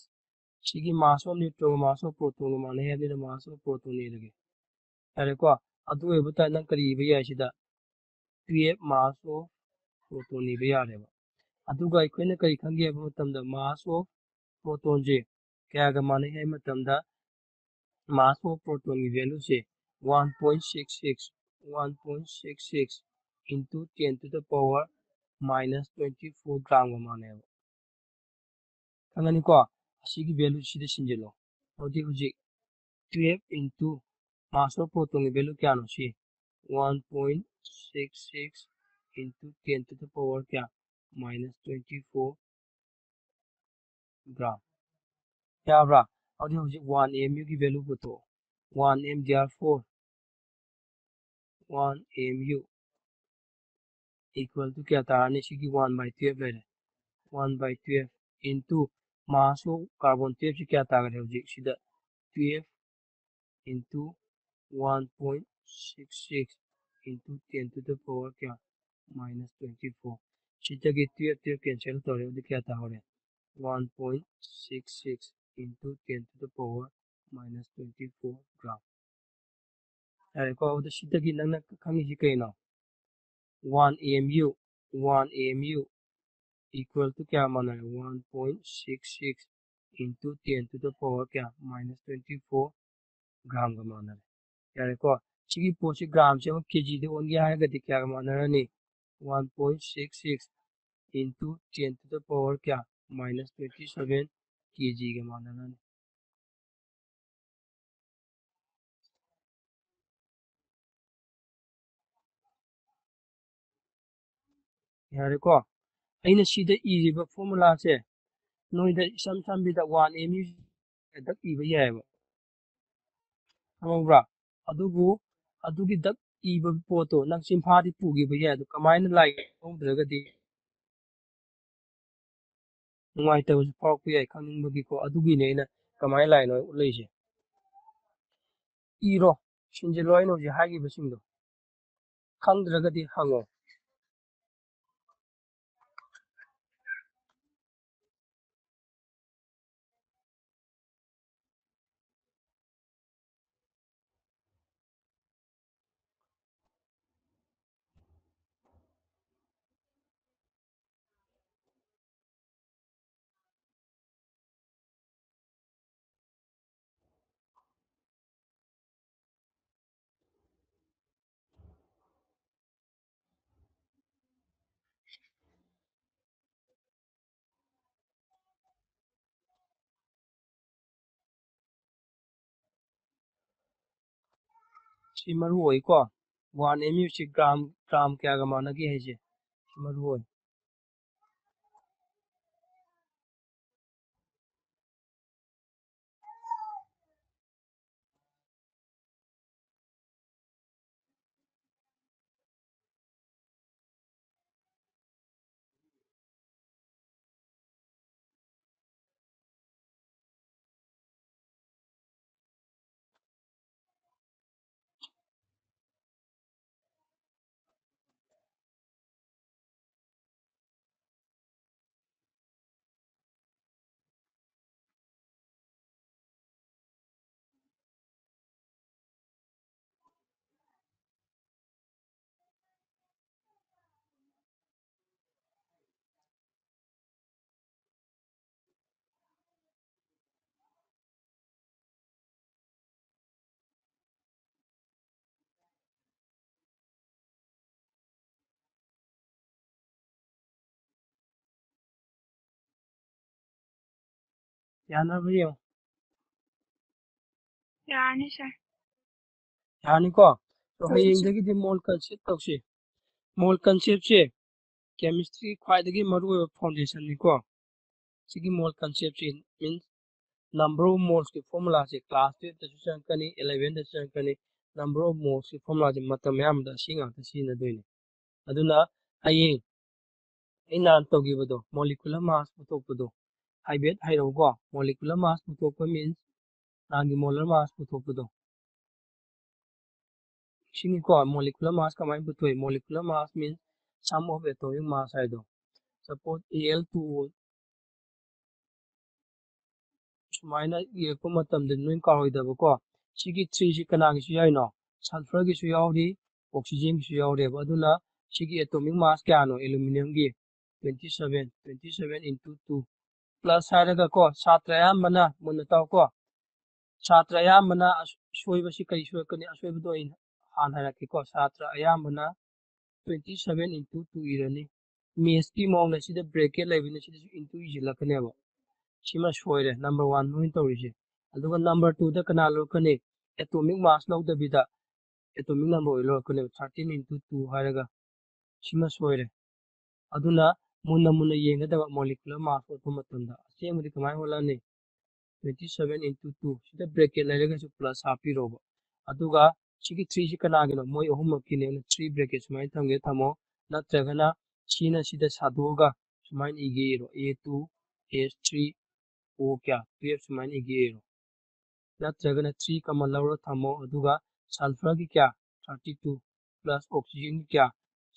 ꯁꯤꯒꯤ mass of neutronꯒ mass of protonꯒ ꯃꯥꯟꯅꯩ ꯍꯥꯏꯕꯅꯤꯅ mass of proton ꯏꯔꯒꯦ꯫ ꯌꯥꯔꯦꯀꯣ? ꯑꯗꯨ ꯑꯣꯏꯕ ꯇꯥꯔꯗꯤ ꯅꯪ ꯀꯔꯤ ꯏꯕ ꯌꯥꯏ ꯁꯤꯗ? Twelve mass of proton ꯏꯕ ꯌꯥꯔꯦꯕ꯫ ꯑꯗꯨꯒ ꯑꯩꯈꯣꯏꯅ ꯀꯔꯤ ꯈꯪꯒꯦ ꯍꯥꯏꯕ ꯃꯇꯝꯗ, mass of protonꯁꯦ ꯀꯌꯥꯒ ꯃꯥꯟꯅꯩ ꯍꯥꯏꯕ ꯃꯇꯝꯗ, mass of protonꯒꯤ valueꯁꯦ one point six six, one point six six into ten to the power minus twenty four gramꯒ ꯃꯥꯟꯅꯩꯕ꯫ ꯈꯪꯉꯅꯤꯀꯣ? ꯑꯁꯤꯒꯤ value ꯁꯤꯗ ꯁꯤꯟꯖꯤꯜꯂꯣ꯫ ꯑꯗꯨꯗꯤ ꯍꯧꯖꯤꯛ twelve into mass of protonꯒꯤ value ꯀꯌꯥꯅꯣ ꯁꯤ? One point six six into ten to the power ꯀꯌꯥ? Minus twenty four gram꯫ ꯌꯥꯕ꯭ꯔꯥ? ꯑꯗꯨꯗꯤ ꯍꯧꯖꯤꯛ one M Uꯒꯤ value ꯄꯨꯊꯣꯛꯑꯣ꯫ One M, therefore one M U equal to ꯀꯌꯥ ꯇꯥꯔꯅꯤ? ꯁꯤꯒꯤ one by twelve ꯂꯩꯔꯦ꯫ One by twelve into mass of carbon twelve ꯁꯤ ꯀꯌꯥ ꯇꯥꯒꯅꯤ ꯍꯧꯖꯤꯛ ꯁꯤꯗ? Twelve into one point six six into ten to the power ꯀꯌꯥ? Minus twenty four꯫ ꯁꯤꯗꯒꯤ twelve, twelve cancel ꯇꯧꯔꯦ, ꯑꯗꯨꯗꯤ ꯀꯌꯥ ꯇꯥꯍꯧꯔꯦ? One point six six into ten to the power minus twenty four gram꯫ ꯌꯥꯔꯦꯀꯣ? ꯑꯗꯨ ꯁꯤꯗꯒꯤ ꯅꯪꯅ ꯈꯪꯉꯤꯁꯤ ꯀꯩꯅꯣ? One M U, one M U equal to ꯀꯌꯥ ꯃꯥꯟꯅꯔꯦ? One point six six into ten to the power ꯀꯌꯥ? Minus twenty four gramꯒ ꯃꯥꯟꯅꯔꯦ꯫ ꯌꯥꯔꯦꯀꯣ? ꯁꯤꯒꯤ ꯄꯣꯠꯁꯤ gramꯁꯦ ꯑꯃꯨꯛ KGꯗ ꯑꯣꯟꯒꯦ ꯍꯥꯏꯔꯒꯗꯤ ꯀꯌꯥꯒ ꯃꯥꯟꯅꯔꯅꯤ? One point six six into ten to the power ꯀꯌꯥ? minus twenty seven K G ꯒ ꯃꯥꯟꯅꯔꯅꯤ꯫ ꯌꯥꯔꯦꯀꯣ? ꯑꯩꯅ ꯁꯤꯗ ꯏꯔꯤꯕ formula ꯁꯦ ꯅꯣꯏꯗ ꯏꯁꯝ ꯁꯝꯕꯤꯗ one M U ꯗꯛ ꯏꯕ ꯌꯥꯏꯑꯕ꯫ ꯈꯪꯍꯧꯕ꯭ꯔꯥ? ꯑꯗꯨꯕꯨ ꯑꯗꯨꯒꯤ ꯗꯛ ꯏꯕ ꯄꯣꯠꯇꯣ ꯅꯪ ꯆꯤꯟꯐꯥꯗꯤ ꯄꯨꯈꯤꯕ ꯌꯥꯏ, ꯑꯗꯨ ꯀꯃꯥꯏꯅ ꯂꯥꯏ ꯈꯪꯍꯧꯗ꯭ꯔꯒꯗꯤ ꯅꯨꯡꯉꯥꯏꯇꯕꯁꯨ ꯐꯥꯎꯔꯛꯄ ꯌꯥꯏ ꯈꯪꯅꯤꯡꯕꯒꯤꯀꯣ꯫ ꯑꯗꯨꯒꯤꯅꯦ ꯑꯩꯅ ꯀꯃꯥꯏꯅ ꯂꯥꯏꯅꯣ ꯎꯠꯂꯛꯏꯁꯦ꯫ ꯏꯔꯣ, ꯁꯤꯟꯖꯤꯜꯂꯣ ꯑꯩꯅ ꯍꯧꯖꯤꯛ ꯍꯥꯏꯈꯤꯕꯁꯤꯡꯗꯣ꯫ ꯈꯪꯗ꯭ꯔꯒꯗꯤ ꯍꯪꯉꯣ꯫ ꯁꯤ ꯃꯔꯨ ꯑꯣꯏꯀꯣ꯫ One M U ꯁꯤ gram, gram ꯀꯌꯥꯒ ꯃꯥꯟꯅꯒꯦ ꯍꯥꯏꯁꯦ ꯁꯤ ꯃꯔꯨ ꯑꯣꯏ꯫ ꯌꯥꯅꯕ ꯌꯦꯡꯉꯣ꯫ ꯌꯥꯔꯅꯤ ꯁꯥꯔ꯫ ꯌꯥꯅꯤꯀꯣ? ꯑꯗꯣ ꯍꯣꯏ, ꯍꯌꯦꯡꯗꯒꯤꯗꯤ ꯃꯣꯜ ꯀꯟꯁꯦꯞ ꯇꯧꯁꯤ꯫ ꯃꯣꯜ ꯀꯟꯁꯦꯞꯁꯦ ꯀꯦꯃꯤꯁꯇ꯭ꯔꯤ ꯈ꯭ꯋꯥꯏꯗꯒꯤ ꯃꯔꯨꯑꯣꯏꯕ ꯐꯥꯎꯟꯗꯦꯁꯟꯅꯤꯀꯣ꯫ ꯁꯤꯒꯤ ꯃꯣꯜ ꯀꯟꯁꯦꯞꯁꯤ ꯃꯤꯟꯁ ꯅꯝꯕꯔ ꯑꯣꯐ ꯃꯣꯜꯁꯀꯤ ꯐꯣꯔꯃꯨꯂꯥꯁꯦ ꯀ꯭ꯂꯥꯁ ꯇꯨꯌꯦꯜꯞꯇꯁꯨ ꯆꯪꯉꯛꯀꯅꯤ, ꯏꯂꯚꯦꯟꯗꯁꯨ ꯆꯪꯉꯛꯀꯅꯤ꯫ ꯅꯝꯕꯔ ꯑꯣꯐ ꯃꯣꯜꯁꯀꯤ ꯐꯣꯔꯃꯨꯂꯥꯁꯦ ꯃꯇꯝ ꯑꯌꯥꯝꯕꯗ ꯑꯁꯤ ꯉꯥꯛꯇ ꯁꯤꯖꯤꯟꯅꯗꯣꯏꯅꯤ꯫ ꯑꯗꯨꯅ ꯍꯌꯦꯡ ꯑꯩ ꯅꯍꯥꯟ ꯇꯧꯈꯤꯕꯗꯣ, ꯃꯣꯂꯤꯀꯨꯂꯔ ꯃꯥꯁ ꯄꯨꯊꯣꯛꯄꯗꯣ ꯍꯥꯏꯐꯦꯠ ꯍꯩꯔꯧꯀꯣ꯫ ꯃꯣꯂꯤꯀꯨꯂꯔ ꯃꯥꯁ ꯄꯨꯊꯣꯛꯄ ꯃꯤꯟꯁ ꯅꯍꯥꯟꯒꯤ ꯃꯣꯂꯔ ꯃꯥꯁ ꯄꯨꯊꯣꯛꯄꯗꯣ ꯁꯤꯅꯤꯀꯣ꯫ ꯃꯣꯂꯤꯀꯨꯂꯔ ꯃꯥꯁ ꯀꯃꯥꯏꯅ ꯄꯨꯊꯣꯛꯏ? Molecular mass means sum of atomic mass ꯍꯥꯏꯗꯣ꯫ Suppose A L two O ꯁꯨꯃꯥꯏꯅ ꯏꯔꯛꯄ ꯃꯇꯝꯗ ꯅꯣꯏ ꯀꯥꯎꯔꯣꯏꯗꯕꯀꯣ꯫ ꯁꯤꯒꯤ ꯊ꯭ꯔꯤꯁꯤ ꯀꯅꯥꯒꯤꯁꯨ ꯌꯥꯎꯔꯤꯅꯣ? ꯁꯜꯐꯔꯒꯤꯁꯨ ꯌꯥꯎꯔꯤ, ꯑꯣꯛꯁꯤꯖꯦꯟꯒꯤꯁꯨ ꯌꯥꯎꯔꯦꯕ꯫ ꯑꯗꯨꯅ ꯁꯤꯒꯤ ꯑꯦꯇꯣꯃꯤꯛ ꯃꯥꯁ ꯀꯌꯥꯅꯣ ꯑꯦꯂꯨꯃꯤꯅꯤꯌꯝꯒꯤ? Twenty seven, twenty seven into two plus ꯍꯥꯏꯔꯒꯀꯣ, ꯁꯥꯇ꯭ꯔ ꯑꯌꯥꯝꯕꯅ ꯃꯨꯟꯅ ꯇꯥꯎꯀꯣ꯫ ꯁꯥꯇ꯭ꯔ ꯑꯌꯥꯝꯕꯅ ꯑꯁ-, ꯁꯣꯏꯕꯁꯤ ꯀꯔꯤ ꯁꯣꯏꯔꯛꯀꯅꯤ? ꯑꯁꯣꯏꯕꯗꯣ ꯑꯩ ꯍꯥꯟꯅ ꯍꯥꯏꯔꯛꯀꯦꯀꯣ꯫ ꯁꯥꯇ꯭ꯔ ꯑꯌꯥꯝꯕꯅ twenty seven into two ꯏꯔꯅꯤ꯫ ꯃꯦꯠꯁꯀꯤ ꯃꯑꯣꯡꯗ ꯁꯤꯗ ꯕ꯭ꯔꯦꯀꯦꯠ ꯂꯩꯕꯅꯤꯅ ꯁꯤꯗꯁꯨ into ꯏꯁꯤꯜꯂꯛꯀꯅꯦꯕ꯫ ꯁꯤꯃ ꯁꯣꯏꯔꯦ, ꯅꯝꯕꯔ ꯋꯥꯟ ꯅꯣꯏꯅ ꯇꯧꯔꯤꯁꯦ꯫ ꯑꯗꯨꯒ ꯅꯝꯕꯔ ꯇꯨꯗ ꯀꯅꯥ ꯂꯧꯔꯛꯀꯅꯤ? ꯑꯦꯇꯣꯃꯤꯛ ꯃꯥꯁ ꯂꯧꯗꯕꯤꯗ ꯑꯦꯇꯣꯃꯤꯛ ꯅꯝꯕꯔ ꯑꯣꯏꯅ ꯂꯧꯔꯛꯀꯅꯦꯕ, thirteen into two ꯍꯥꯏꯔꯒ꯫ ꯁꯤꯃ ꯁꯣꯏꯔꯦ꯫ ꯑꯗꯨꯅ ꯃꯨꯟꯅ ꯃꯨꯟꯅ ꯌꯦꯡꯒꯗꯕ ꯃꯣꯂꯤꯀꯨꯂꯔ ꯃꯥꯁ ꯑꯣꯟꯕ ꯃꯇꯝꯗ꯫ ꯑꯁꯦꯡꯕꯗꯤ ꯀꯃꯥꯏꯅ ꯑꯣꯜꯂꯛꯑꯅꯤ? Twenty seven into two, ꯁꯤꯗ ꯕ꯭ꯔꯦꯀꯦꯠ ꯂꯩꯔꯒꯁꯨ ꯄ꯭ꯂꯁ ꯍꯥꯞꯄꯤꯔꯣꯕ꯫ ꯑꯗꯨꯒ ꯁꯤꯒꯤ ꯊ꯭ꯔꯤꯁꯤ ꯀꯅꯥꯒꯤꯅꯣ? ꯃꯣꯏ ꯑꯍꯨꯝꯃꯛꯀꯤꯅꯦ꯫ ꯑꯗꯨꯅ ꯊ꯭ꯔꯤ ꯕ꯭ꯔꯦꯀꯦꯠ ꯁꯨꯃꯥꯏꯅ ꯊꯝꯒꯦ ꯊꯝꯃꯣ, ꯅꯠꯇ꯭ꯔꯒꯅ ꯁꯤꯅ ꯁꯤꯗ ꯁꯥꯗꯣꯛꯑꯒ ꯁꯨꯃꯥꯏꯅ ꯏꯒꯦ ꯏꯔꯣ, A two H three O ꯀꯌꯥ twelve ꯁꯨꯃꯥꯏꯅ ꯏꯒꯦ ꯏꯔꯣ꯫ ꯅꯠꯇ꯭ꯔꯒꯅ ꯊ꯭ꯔꯤ ꯀꯃꯟ ꯂꯧꯔ ꯊꯝꯃꯣ꯫ ꯑꯗꯨꯒ ꯁꯜꯐꯔꯒꯤ ꯀꯌꯥ? Thirty two plus oxygenꯒꯤ ꯀꯌꯥ?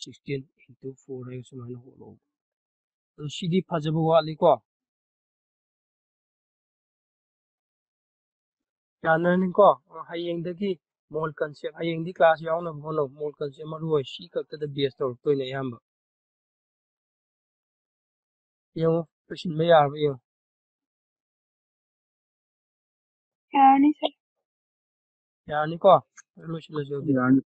Sixteen into four ꯍꯥꯏꯔꯒ ꯁꯨꯃꯥꯏꯅ ꯍꯣꯠꯂꯛꯑꯣ꯫ ꯑꯗꯨ ꯁꯤꯗꯤ ꯐꯖꯕ ꯋꯥꯠꯂꯤꯀꯣ꯫ ꯌꯥꯅꯔꯅꯤꯀꯣ? ꯍꯌꯦꯡꯗꯒꯤ ꯃꯣꯜ ꯀꯟꯁꯦꯞ, ꯍꯌꯦꯡꯗꯤ ꯀ꯭ꯂꯥꯁ ꯌꯥꯎꯅꯕ ꯍꯣꯠꯅꯧ꯫ ꯃꯣꯜ ꯀꯟꯁꯦꯞ ꯃꯔꯨ ꯑꯣꯏ, ꯁꯤ ꯈꯛꯇꯗ ꯕꯦꯁ ꯇꯧꯔꯛꯇꯣꯏꯅꯦ ꯑꯌꯥꯝꯕ꯫ ꯌꯦꯡꯉꯣ, ꯂꯣꯏꯁꯤꯟꯕ ꯌꯥꯔꯕ ꯌꯦꯡꯉꯣ꯫ ꯌꯥꯔꯅꯤ ꯁꯥꯔ꯫ ꯌꯥꯔꯅꯤꯀꯣ? ꯂꯣꯏꯁꯤꯜꯂꯁꯤ ꯑꯗꯨꯗꯤ꯫ ꯌꯥꯔꯅꯤ꯫